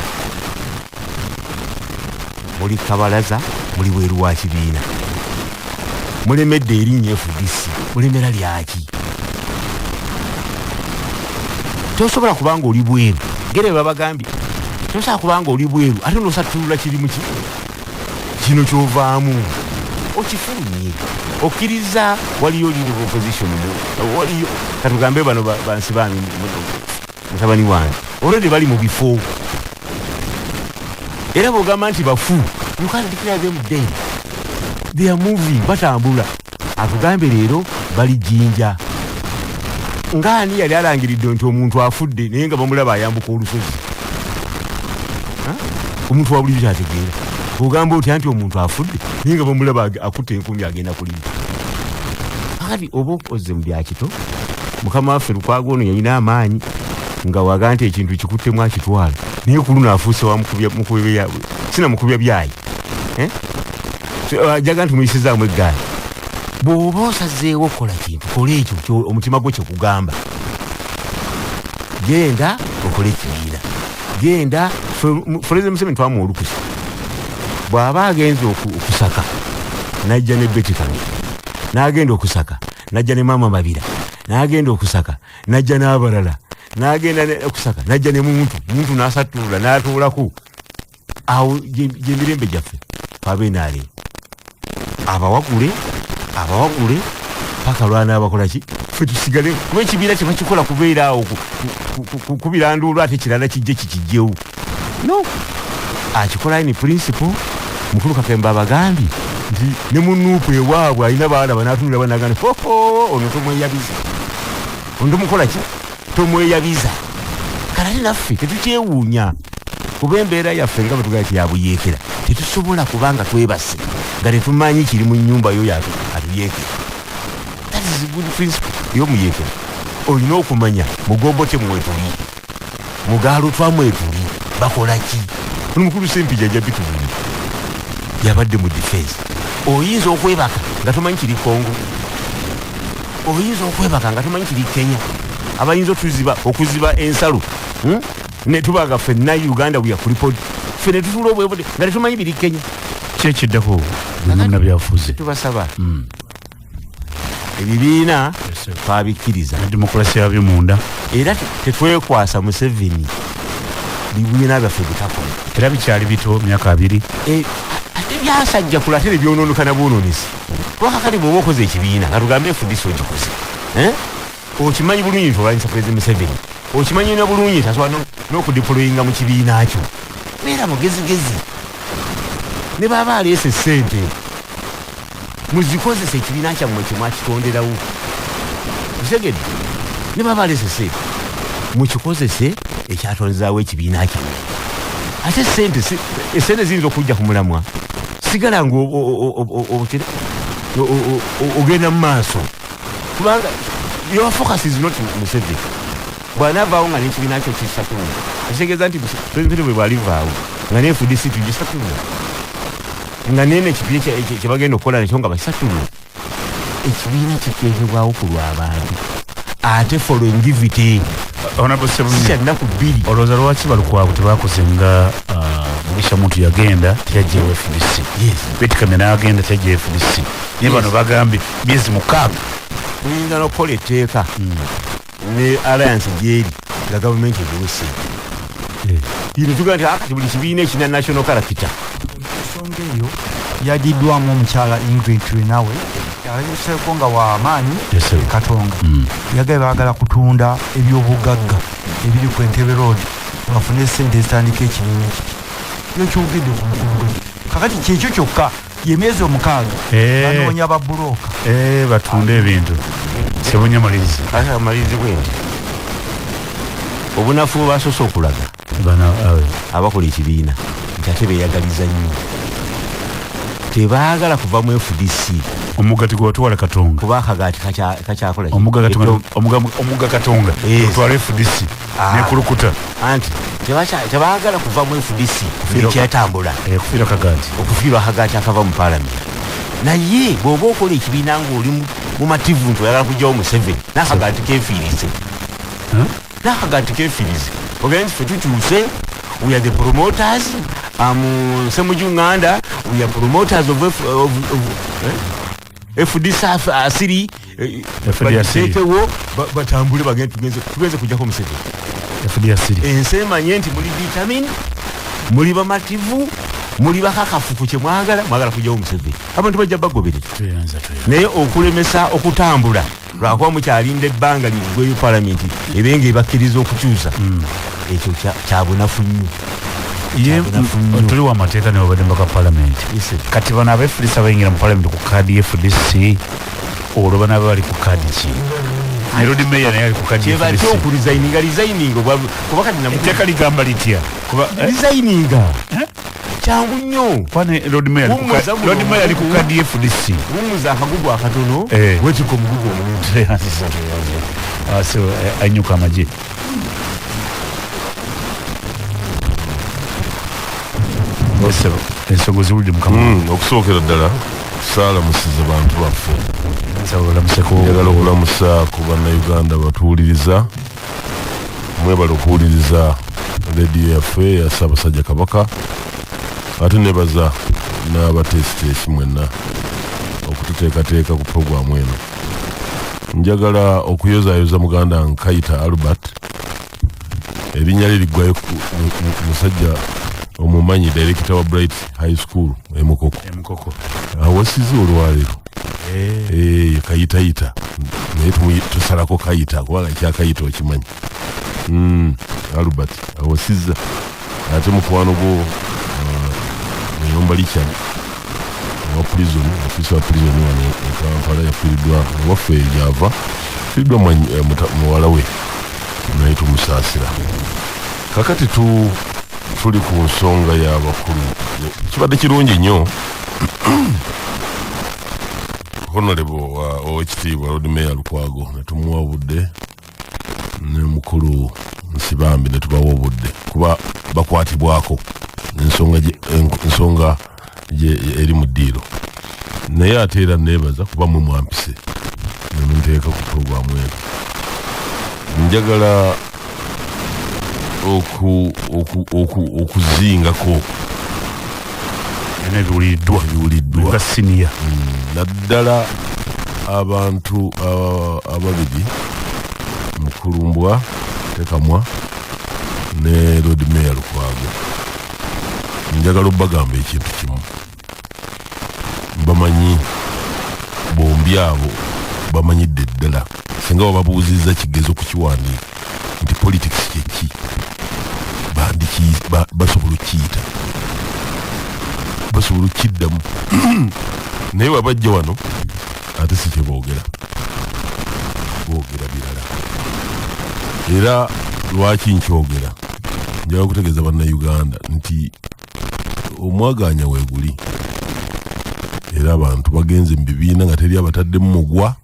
muli kabalaza, muli bweru wa kibiina, mulemedde erinnya FDC, mulemera lyaki? Tosobola kubanga oli bweru, gere babagambye, tosobola kubanga oli bweru ate nosatulula kirimu ki kino kyovaamu okifulumye. Okkiriza waliyo leader of opposition, waliyo katugambe bano bansi bami mutabani wange already bali mu bifo, era bwogamba nti bafu, you can't declare them dead. They are moving, batambula. Atugambe leero bali Jjinja. Ngaani yali alangiridde nti omuntu afudde naye nga bamulaba ayambuka olusozi? Ha? Omuntu wa bulijjo ategeera ogamba otya nti omuntu afudde naye nga bamulaba akutte enkumi agenda kulima? Kakati oba okoze mu byakito. Mukama waffe Lukwago ono yalina amaanyi nga waga nti ekintu kikuttemu akitwala, naye ku luno afuuse sina mukubya byayi. Eh? So, ajaga nti muyisizaamu eggaali. Bw'oba osazeewo okukola kintu, kola ekyo omutima gwo kyekugamba. Genda okole ekibiina, genda. President Museveni twamuwa olukusa, bw'aba agenze okusaka najja ne Betty Kamya, n'agenda okusaka najja ne Maama Mabira, n'agenda okusaka najja n'abalala, n'agenda okusaka najja ne muntu muntu n'asatulula n'atuulako awo. Gyemirembe gyaffe twabenaale abawagule abawagule paka lwana abakola ki, ffe tusigale, kuba ekibiina kyebakikola kubeera awo kubiranduulwa ate kirala kijje kikijjewo. No akikola in principle. Mukulu Kakemba abagambye nti ne munuupu ewaabwe alina baana banatunula banagana, hoho, ono tomweyabiza, ono tomukola ki, tomweyabiza. Kale ate naffe tetukyewuunya, kuba embeera yaffe nga bwetugaa ti yabuyeekera, tetusobola kubanga twebase nga tetumanyi kiri mu nyumba yoyo atuyeekera. That is a good principle ey'omuyeekera. Olina okumanya mugombote mwetuli, mugaalo mwetuli, bakola ki. Ono mukulu Sempija ajja bitubulira, yabadde mu defense. Oyinza okwebaka nga tomanyi kiri Kongo, oyinza okwebaka nga tomanyi kiri Kenya, abayinza otuziba okuziba ensalo, Ne tubaga ffenna Uganda we are crippled, ffe ne tutuula obwebode nga tetumanyi biri Kenya. Ki ekiddako bwe byafuze? Tubasaba ebibiina twabikkiriza. Demokulasi yabyo munda. Era tetwekwasa Museveni bibiina byaffe bitakola. Era bikyali bito, myaka 2. E, ate byasajja kula, ate nebyononekana bwononesi, kuba kakati bwoba okoze ekibiina nga tugambe FDC ogikoze, eh? Okimanyi bulungi nti olwanyisa President Museveni, okimanyi na bulungi nti asobola n'okudeployinga mu kibiina kyo. Beera mugezigezi, ne baba aleese sente muzikozesa ekibiina kyammwe kyemwakitonderawo. Kitegedde? Ne baba aleese sente mukikozese ekyatondezaawo ekibiina kyammwe. Ate sente esente ziyinza okujja ku mulamwa, sigala nga ogenda mu maaso, kubanga your focus is not Museveni. Bw'anaavaawo nga n'ekibiina kyo kisatulula, ekitegeeza nti President bwe bwalivaawo nga ne FDC tugisatulula, nga nene ekibiina kyebagenda okukola nakyo nga basatulula. Ekibiina kiteekebwawo ku lw'abantu, ate for longevity. Honorable Ssebunya, si kya nnaku 2. Olowooza lwaki Balukwago tebakoze nga Mugisha Muntu yagenda teyajjaewo FDC, Betty Kamya n'agenda teyajjaewo FDC, naye bano bagambye myezi 6? Tuyinza n'okukola etteeka ne alliance gyeri nga gavumenti egiwe sente ino, tugaa nti akati buli kibiina ekina national character. Ensonga eyo yagiddwamu omukyala Ingrid Turinawe, alabiseeko nga wamaanyi. Yes, sir. Katonga yagaye baagala kutunda ebyobugagga ebiri ku Entebbe Road bafune sente ezitandika ekibiina ekipya. Yokyogedde ku nsonga. Kakati kyekyo kyokka, yemyezi 6 banoonya babuloka. Batunde ebintu. Sebunya malirizi. Ate amalirizi bwe nti obunafu bwe basoose okulaga abakola ekibiina nti ate beeyagaliza nnyo, tebaagala kuva mu FDC. Omugga tigwatwala Katonga. Kuba akagaati kakyakola ki? Omugga Katonga, omugga Katonga. Otwala FDC nekulukuta. Anti tebaagala kuva mu FDC nekyatambula. Okufiirwa akagaati. Okufiirwa akagaati akava mu paalamenti. Naye bw'oba okola ekibiina ng'oli mumativu nti oyagala kuggyawo Museveni, n'akagaati keefiirize. N'akagaati keefiirize. Ogende nti ffe tukyuse, we are the promoters, Ssemujju Nganda, we are promoters of FDC asiri, FDC asiri. Bateekewo, batambule bagende, tugenze kujjako Museveni. FDC asiri. Ensi emanye nti muli determined, muli bamativu, muli bakakafu ku kye mwagala, mwagala kujjawo Museveni. Abantu bajja bagoberera. Tweyanza, tweyanza. Naye okulemesa okutambula lwakuba mukyalinda ebbanga liggweyo palamenti ebe nga ebakkiriza okukyusa, ekyo kya bunafu nnyo. Ye, Kyabunafu nnyo. Tuli wa mateeka ne babadde mbaka palamenti. Kati bano aba FDC abayingira mu palamenti ku kaadi ya FDC, olwo banaaba bali ku kaadi ki? Ne Lord Mayor naye ali ku kaadi ya Kyebatya FDC. okuresigninga, resigninga kuba kati Etteeka ligamba litya? Kuba, resigninga kyangu nnyo. Kuba ne Lord Mayor ali ku Wummuza buno Lord Mayor ali ku omugugu. kaadi ya FDC. Wummuza akagugu akatono, weetikka omugugu omunene. Tweyanziza, tweyanziza. So, anyuka amagye. Ese, ensonga ziwulidde mukama. Okusookera ddala saalamusiza bantu baffe. Nsaba olamuseko. Njagala okulamusa ku bannayuganda batuwuliriza. Mwebale okuwuliriza rediyo yaffe ya Ssaabasajja Kabaka, ate nebaza n'abateesiteesi mwenna okututeekateeka ku puroguramu eno. Njagala okuyozaayoza muganda Nkayita Albert, erinnya lye liggwayo musajja omumanyi, director wa Bright High School e Mukoko. E Mukoko. Awasize olwaleero. Kayitayita, naye tusalako Kayita kubanga ekyakayita okimanyi. Albert awasizza, ate mukwano gwo Muyomba Richard owa prison, ofisa wa prison wano e Kampala, yafiiriddwa ewaffe gyava, yafiiriddwa muwala we, naye tumusaasira. Kakati tuli ku nsonga y'abakulu. Kibadde kirungi nnyo Honorable owekitiibwa Lord Mayor Lukwago ne tumuwa obudde, ne mukulu Nsibambi ne tubawa obudde, kuba bakwatibwako ensonga gye eri mu ddiiro. Naye ate era neebaza kuba mwe mwampise ne munteeka ku puroguramu eno. Njagala okuzingako Byonna ebiwuliriddwa. Ebiwuliddwa. Nga siniya. Naddala abantu ababiri, Mukulumbwa Tekamwa ne Lord Mayor Lukwago. Njagala obbagamba ekintu kimu. Bamanyi bombi abo, bamanyidde ddala, singa wababuuzizza kigezo kukiwandiika nti politics kyeki, basobola okukiyita, basobola okukiddamu. Naye wabajja wano ate si kyeboogera, boogera birala. Era lwaki nkyogera? Njagala kutegeeza bannayuganda nti omwaganya weeguli, era abantu bagenze mu bibiina nga teri abataddemu mugwa,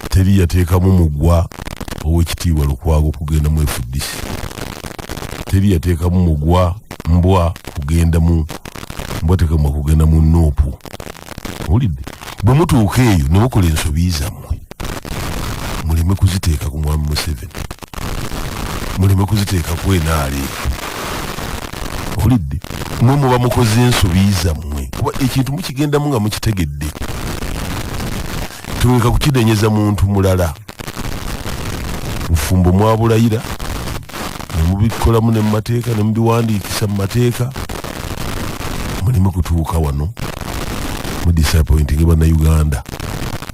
teri yateekamu mugwa owekitiibwa Lukwago kugenda mu FDC, teri yateekamu mugwa mbwa kugenda mu mbwa tekamwa kugenda mu NUP. Owulidde? Bwe mutuuka eyo ne mukola ensobi zammwe, muleme kuziteeka ku mwami Museveni, muleme kuziteeka ku NRA. Owulidde? Mwe muba mukoze ensobi zammwe, kuba ekintu mukigendamu nga mukitegedde. Tuleka kukinenyeza muntu mulala. Bufumbo mwabulayira ne mubikolamu ne mu mateeka, ne mubiwandiikisa mu mateeka, muleme kutuuka wano mu disappointing bannayuganda,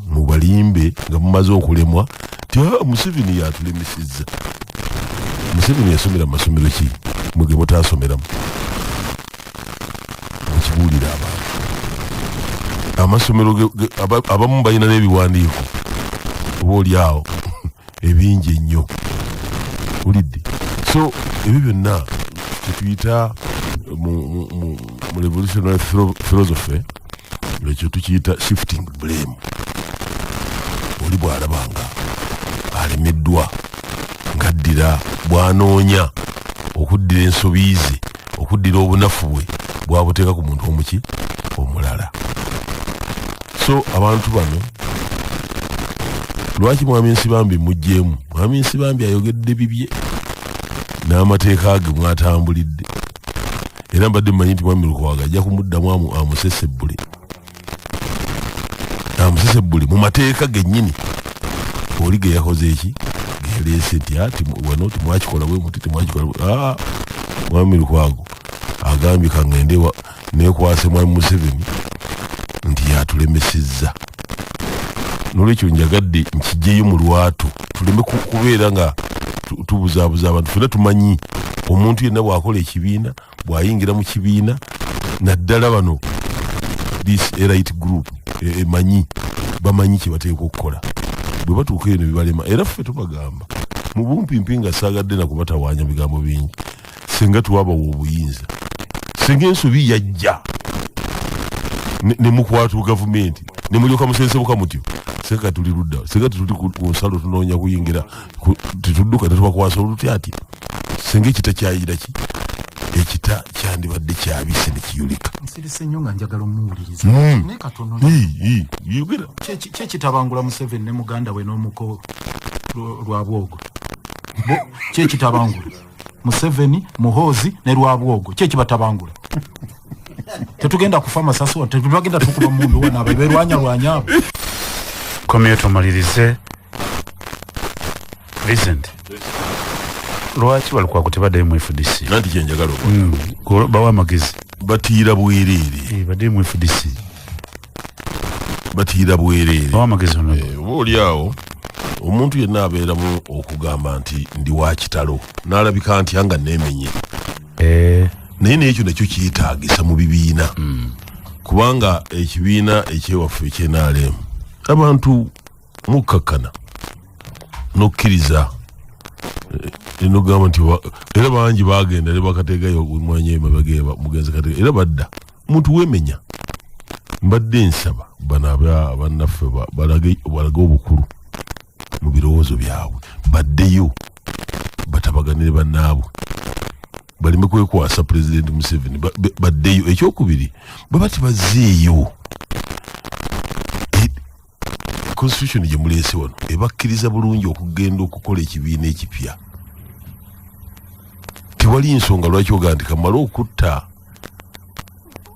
mubalimbe nga mumaze okulemwa nti Museveni yatulemesezza. Museveni yasomera mu masomero ki mwe ge mutaasomeramu? Mukibuulire abantu. Amasomero abamu balina n'ebiwandiiko oba oli awo ebingi ennyo, ulidde. So ebyo byonna kyetuyita mu revolutionary philosophy, ekyo tukiyita shifting blame. Oli bw'alabanga alemeddwa ng'addira bw'anoonya okuddira ensobi ze, okuddira obunafu bwe bwabuteeka ku muntu omuki omulala. So abantu bano lwaki Mwami Nsibambi mugjeemu? Mwami Nsibambi ayogedde bibye n'amateeka ge mwatambulidde, era mbadde mmanyi nti Mwami Lukwago ajja kumuddamu amusesebbule, amusesebbule mu mateeka gennyini oli ge yakoze eki geyaleese nti ati wano temwakikola bwe muti, temwakikola. Mwami Lukwago agambye kaŋŋende nekwase Mwami Museveni nti yatulemesezza. Nolwekyo njagadde nkijjeyo mu lwatu tuleme kubeera nga tubuzaabuza abantu. Ffenna tumanyi omuntu yenna bw'akola ekibiina, bw'ayingira mu kibiina, naddala bano this elite group emanyi, bamanyi kye bateekwa okukola. Bwe batuuka eno bibalema, era ffe tubagamba mu bumpimpi nga saagadde na kubatawaanya bigambo bingi, singa tuwabawa obuyinza, singa ensobi yajja ne mukwata gavumenti ne mulyoka musensebuka mutyo, singa tuli ludda, singa tetuli ku nsalo tunoonya kuyingira, tetudduka tetubakwasa olutya ati singa ekita kyayira ki ekita kyandibadde kyabise ne kiyulika. Nsirise nnyo nga njagala omuwuliriza naye katono. Yogera. Kyekitabangula Museveni ne muganda we n'omuko Rwabwogo. Kyekitabangula Museveni, Muhoozi ne Rwabwogo, kyekibatabangula. Tetugenda kufa masasi, tetugenda tukuba mundu wano abeerwanya lwanya abo. Komyeyo tumalirize. Vincent, lwaki Balukwago tebaddeyo mu FDC? Nanti kyenjagala okuba bawa amagezi. Batiira bwereere. Baddeyo mu FDC. Batiira bwereere. Bawa amagezi ono. Oba oli awo omuntu yenna abeeramu okugamba nti ndi wa kitalo n'alabika ntya nga neemenye, naye n'ekyo nakyo kyetaagisa mu bibiina, kubanga ekibiina ekyewaffe ekye-NRM abantu mukkakkana n'okkiriza nogamba nti era bangi bagenda ne bakategayo mwanya emabega mugenzi Kategayo era badda. Omuntu weemenya. Mbadde nsaba bano bannaffe balage obukulu mu birowoozo byabwe, baddeyo batabaganire bannaabwe, baleme kwekwasa Pulezidenti Museveni, baddeyo. Ekyokubiri, baba tebazzeeyo, constitution gye muleese wano ebakkiriza bulungi okugenda okukola ekibiina ekipya. Tewali nsonga lwaki ogamba nti kamale okutta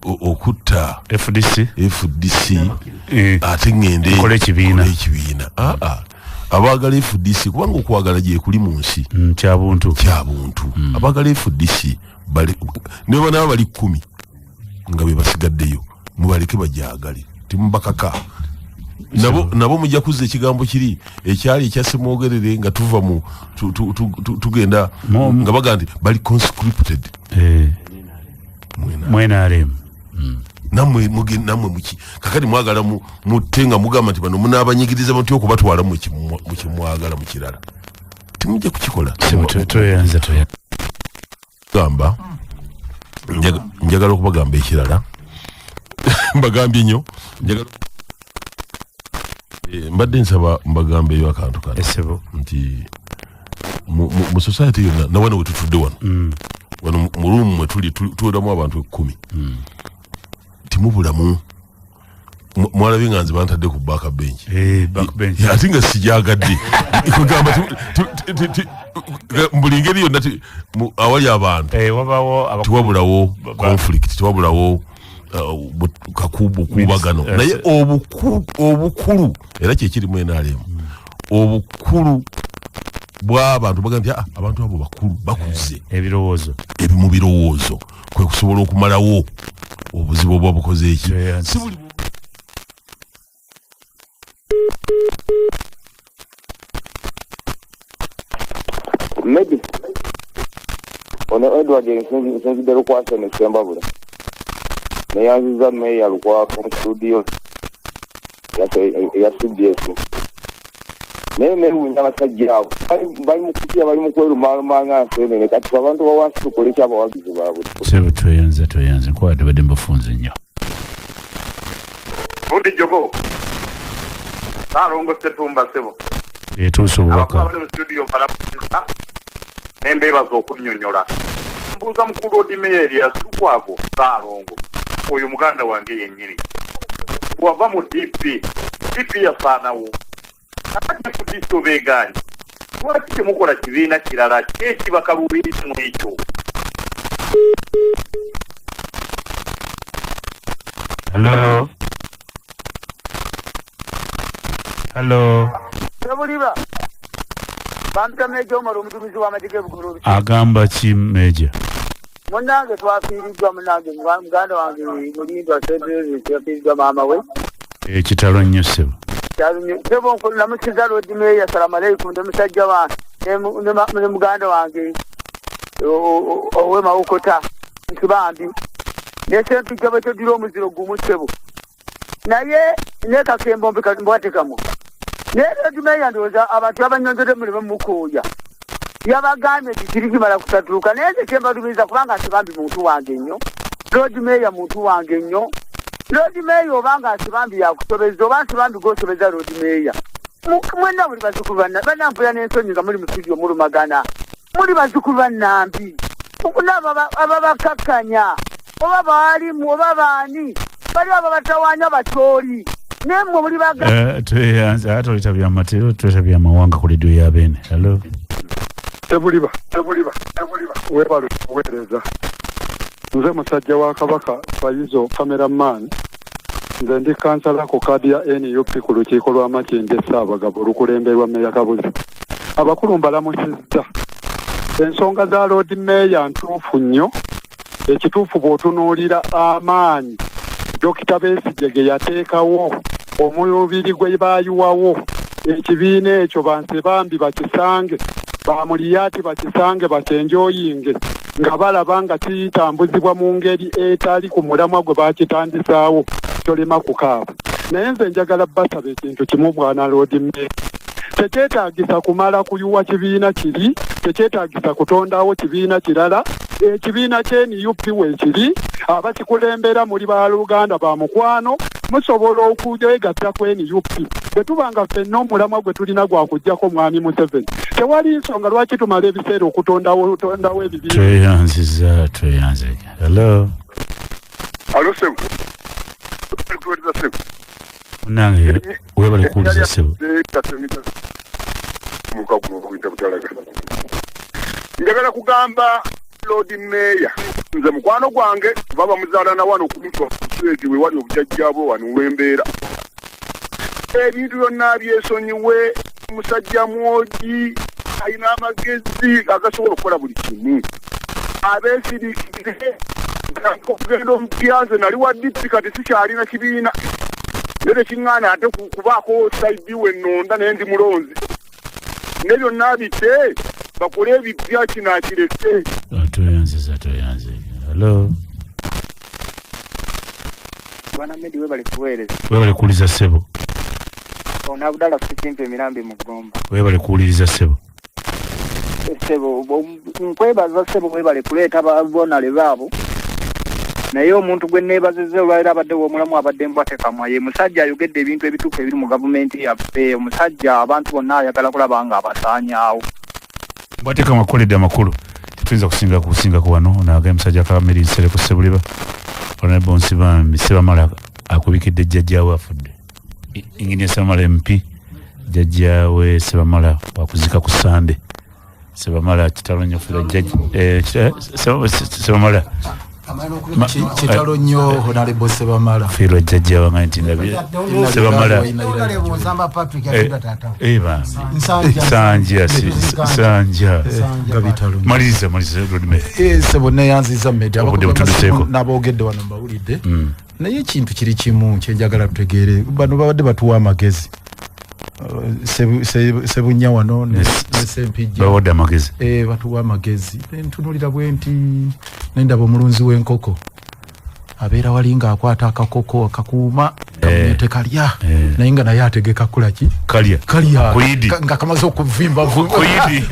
okutta FDC, FDC ate ŋŋende nkole ekibiina. Ekibiina. Aa, abaagala FDC, kubanga okwagala gyekuli mu nsi kyabuntu. Kyabuntu. Abaagala FDC ne banaaba bali 10 nga be basigaddeyo, mubaleke bajagale, temubakaka. Nabo mujja kuzza ekigambo kiri ekyali ekya Ssemwogerere nga tuva mu tugenda nga baga nti bali conscripted. Mu NRM. Nammwe nammwe muki kakati mwagala mutte nga mugamba nti bano munaabanyigiriza mutya okubatwala mu kimwagala mu kirala, temujja kukikola. Tweyanza. Gamba njagala okubagamba ekirala, mbagambye nnyo, njagala mbadde nsaba mbagambeyo akantu kano Esebo. nti mu society yonna nawano we tutudde wano, wano mu room mwe tuli tuweramu abantu 10, timubulamu. Mwalabye nga nze bantadde ku back bench. Back bench. Ate nga sijagadde kugamba buli ngeri yonna awali abantu wabawo tiwabulawo conflict, tiwabulawo kakubu kubagano, naye obukulu era kyekiri mu NRM, obukulu bw'abantu baga nti abantu abo bakulu bakuze ebirowoozo mu birowoozo kwe kusobola okumalawo obuzibu obuba bukoze eki. Si buli Maybe ono Edward nsinzidde Lukwasa ne Sembabule. Neyanziza Meeya Lukwago mu studio eya CBS. Naye newuunya abasajja abo bali mu kutya, bali mu kwerumaaluma nga nseenene. Kati abantu bawansi tukole ki abawagizi baabwe? Sebo, tweyanze, tweyanze. Nkwala tubadde mubufunze nnyo. Bundi Jogo Saalongo Ssetumba, ssebo. Etuusa obubaka. Abakulu abali mu studio mbalamusiza nembeebaza okunnyonnyola. Mbuuza mukulu Lord Mayor Erias Lukwago, Saalongo oyo muganda wange yennyini, wava mu DP, DP yasaanawo, ate FDC obeegaanye, lwaki temukola kibiina kirala? Ki ekibakaluubirimu ekyo? Hello, hello. Sebuliba, bampita Meja Omar, omuduumizi w'amagye g'e Bugoloobi. Agamba ki Meja? Munnange, twafiiriddwa munnange, muganda wange Mulindwa Sentezi yafiiriddwa maama we. Ekitalo nnyo, ssebo. Sebo, namusiza Lord Mayor, salamu aleikum, ne musajja wange ne muganda wange owe Mawokota Nsibambi ne Sempijja, bwe toddira omuziro gumu, ssebo. Naye ne Kakembo mbwatekamwa, naye Lord Mayor ndowooza abantu abanyonzodde muleme mukooya, yabagambye nti kiri kimala kusatuuka. Naye nze kyembalumiriza, kubanga Nsibambi muntu wange nnyo, Lord Mayor muntu wange nnyo. Lord Mayor, obanga Nsibambi yakusobeza oba Nsibambi gosobeza Lord Mayor, mwenna muli bazzukulu banna bannampula n'ensonyi nga muli mu studio mulumagana, muli bazzukulu bannambi ababakakkanya oba baalimu oba baani bali ababatawaanya bakyoli, naye mmwe muli baga. Tweyanze. Ate oleta byamatero, tuleta byamawanga ku leediyo ya Beene. Hello. Tebuliba, tebuliba, tebuliba, webale okuweereza. Nze musajja wa Kabaka Fayizo cameraman. Nze ndi kansala ku kaadi ya NUP ku lukiiko lwa Makindye Ssaabagabo olukulemberwa Meya Kabuzi. Abakulu mbalamusizza. Ensonga za Lord Meeya ntuufu nnyo. Ekituufu, bw'otunuulira amaanyi Dokita Besigye ge yateekawo, omubiri gwe baayiwawo ekibiina ekyo, bansebambi bakisange, bamuliyaati bakisange, bakyenjoyinge nga balaba nga kitambuzibwa mu ngeri etali ku mulamwa gwe bakitandisaawo, tolema kukaaba. Naye nze njagala basaba ekintu kimu, bwana Lord Mayor, tekyetaagisa kumala kuyuwa kibiina kiri, tekyetaagisa kutondawo kibiina kirala. Ekibiina kye NUP weekiri, abakikulembera muli baluganda ba mukwano, musobola okwegatta ku NUP. Bwe tuba nga ffenna omulamwa gwe tulina gwa kuggyako mwami Museveni, tewali nsonga lwaki tumala ebiseera okutondawo tondawo ebibiina. Tweyanziza, tweyanze. Hello. Alo sebo, sebo. Munange, webale kuwuliza, ssebo. Mukaguyita butalaga. Njagala kugamba Lord Mayor, nze mukwano gwange, baba muzaalana wano okumutwa kuswezi we wali obujajjabwe wano wembeera. Ebintu byonna byesonyiwe. Musajja mwogi, alina amagezi agasobola okukola buli kimu. Abeesirikire okugenda omupya. Nze nali wa DP, kati sikyalina kibiina, naye tekiŋŋaana ate kubaako side we nnonda, naye ndi mulonzi. Ne byonna bite bakole ebipya, kino akireke. Tweyanziza, tweyanze. Hello. Bwana Medi, webale kuweereza. Webale kuwuliza, ssebo. Ono Abudala Kusikimpa emirambi mu Ggomba. Webale kuwuliriza, ssebo. Ssebo, nkwebaza ssebo, webale kuleeta bonale baabo. Naye omuntu gwe neebazizza olwaleero abadde w'omulamu, abadde Mbwatekamwa. Ye musajja ayogedde ebintu ebituufu ebiri mu gavumenti yaffe. Omusajja abantu bonna ayagala kulaba nga abasaanyaawo. Mbwatekamwa akoledde amakulu, tetuyinza kusinga kusingako wano. Naga musajja Kamiri Nsereko Ssebuliba, Honorable Nsibambi Sebamala akubikidde jjajjaawe afudde, Engineer Sebamala MP. Jjajjaawe Sebamala wakuzika ku Sande. Sebamala, kitalo nnyo fula jjajja Sebamala. Kitalo nnyo, Honorable Sebamala. Fiirwa jjajja wange nti ndabye Sebamala. Nsamba Patrick yafiirwa taata. Eh, bambi. Nsanja. Sanja Sanja. Nga bitalo. Maliriza, maliriza, Lord Mayor. Sebo, neyanziza Medi. Obudde butuduseeko. N'aboogedde wano mbawulidde, naye ekintu kiri kimu kyenjagala tutegeere. Bano babadde batuwa amagezi. Sebunya wano ne Sempijja. Bawadde amagezi. Batuwa amagezi. Ntunulira bwe nti nendaba omulunzi w'enkoko. Abeera wali ng'akwata akakoko akakuuma kamunye tekalya, naye nga naye ategeka kukola ki? Kalya. Kalya. Kuyidi. Nga kamaze okuvimba. Kuyidi.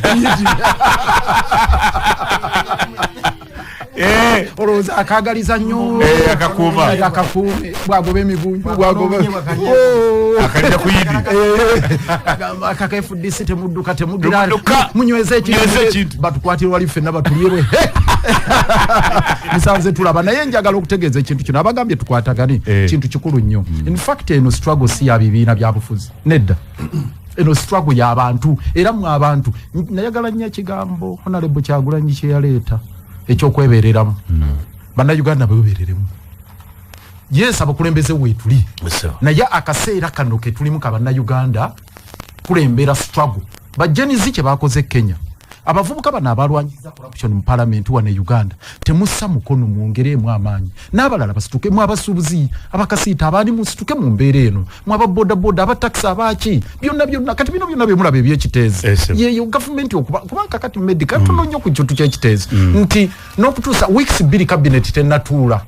Olowooza akagaliza nnyo. Akakuuma. Akakuume bwagoba emigunju, bwagoba. Akalya kuyidi. Agamba akaka FDC temudduka, temugira. Temudduka. Munyweze ekintu. Munyweze ekintu. Batukwatire wali ffenna batulyebwe musanze tulaba. Naye njagala okutegeeza ekintu kino, abagambye tukwatagane, kintu kikulu nnyo. In fact, eno struggle si ya bibiina byabufuzi, nedda. Eno struggle y'abantu, era mwe abantu. Nayagala nnyo ekigambo Honorable Kyagulanyi kyeyaleeta ekyokwebereramu. Bannayuganda bebereremu. Yes, abakulembeze weetuli, naye akaseera kano ketulimu ka bannayuganda kulembera struggle. Ba Gen Z kye bakoze e Kenya, abavubuka bano abalwanyiza corruption mu parliament wano e Uganda, temussa mukono, mwongereemu amaanyi n'abalala basituke. Mu abasuubuzi, abakasiita, abandi musituke mu mbeera eno, mu ababodaboda, abatakisi, abaki, byonna byonna. Kati bino byonna byemulaba ebyekiteezi, yeyo gavumenti okuba kubanga kati medica tono nnyo ku kintu kyekiteezi nti n'okutuusa weeks 2 cabinet tennatuula.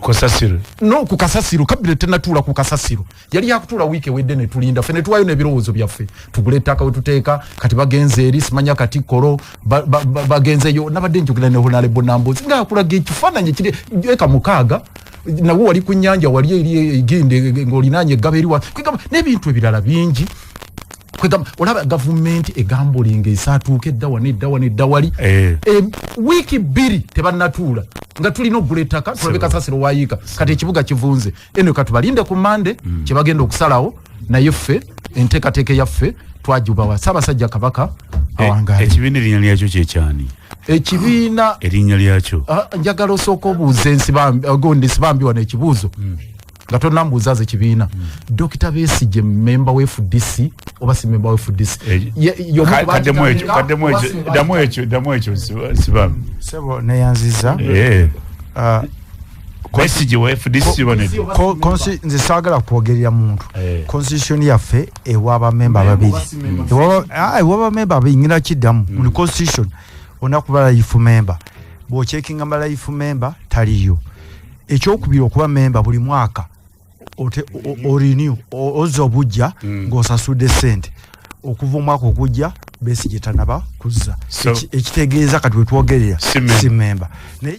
Kasasiro. No, ku kasasiro cabinet tenatuula. Ku kasasiro yali yakutuula wiiki ewedde, ne tulinda ffe ne tuwaayo n'ebirowoozo byaffe, tugule ettaka we tuteeka. Kati bagenze eri simanya kati kolo bagenzeyo. Nabadde njogera ne Honorable Nambozi ngaakulaga ekifaananyi kiri eka 6 nawe wali ku nnyanja wali eri egende ng'olinaanye eggaba eri kwegamba n'ebintu ebirala bingi. Kwegamba olaba gavumenti egambolinga esaatuuka edda wano, edda wano, edda wali. Wiiki 2 tebannatuula nga tulina okugula ettaka tulabe kasasiro wayiika. Kati ekibuga kivunze eno, katubalinde ku Mande kyebagenda okusalawo. Naye ffe enteekateeka yaffe twagibawa. Ssaabasajja Kabaka awangaale. Ekibiina erinnya lyakyo kyekyani? Ekibiina erinnya lyakyo? Ah, njagala osooka obuuza Ensibambi, gundi Nsibambi wano ekibuuzo nga tonnambuuza ze kibiina. Dokita Besigye memba wa FDC oba si memba wa FDC? Y'omu ku Kaddemu ekyo, baagitandika kaddemu oba ekyo, si ddamu ekyo, ddamu ekyo, Nsibambi. Sebo, neyanziza. Besigye wa FDC oba nedda? Nze saagala kwogerera muntu. Constitution yaffe ewa bamemba babiri. Ewa bamemba babiri. Ngina kiddamu mu constitution olina kuba life member. Bw'ocheckinga ma life member taliyo. Ekyokubiri, okuba member buli mwaka orenew, ozza obujja ng'osasudde sente. Okuva omwaka okujja Besigye tanaba kuzza. Ekitegeeza kati wetwogerera Si member. Si member. Naye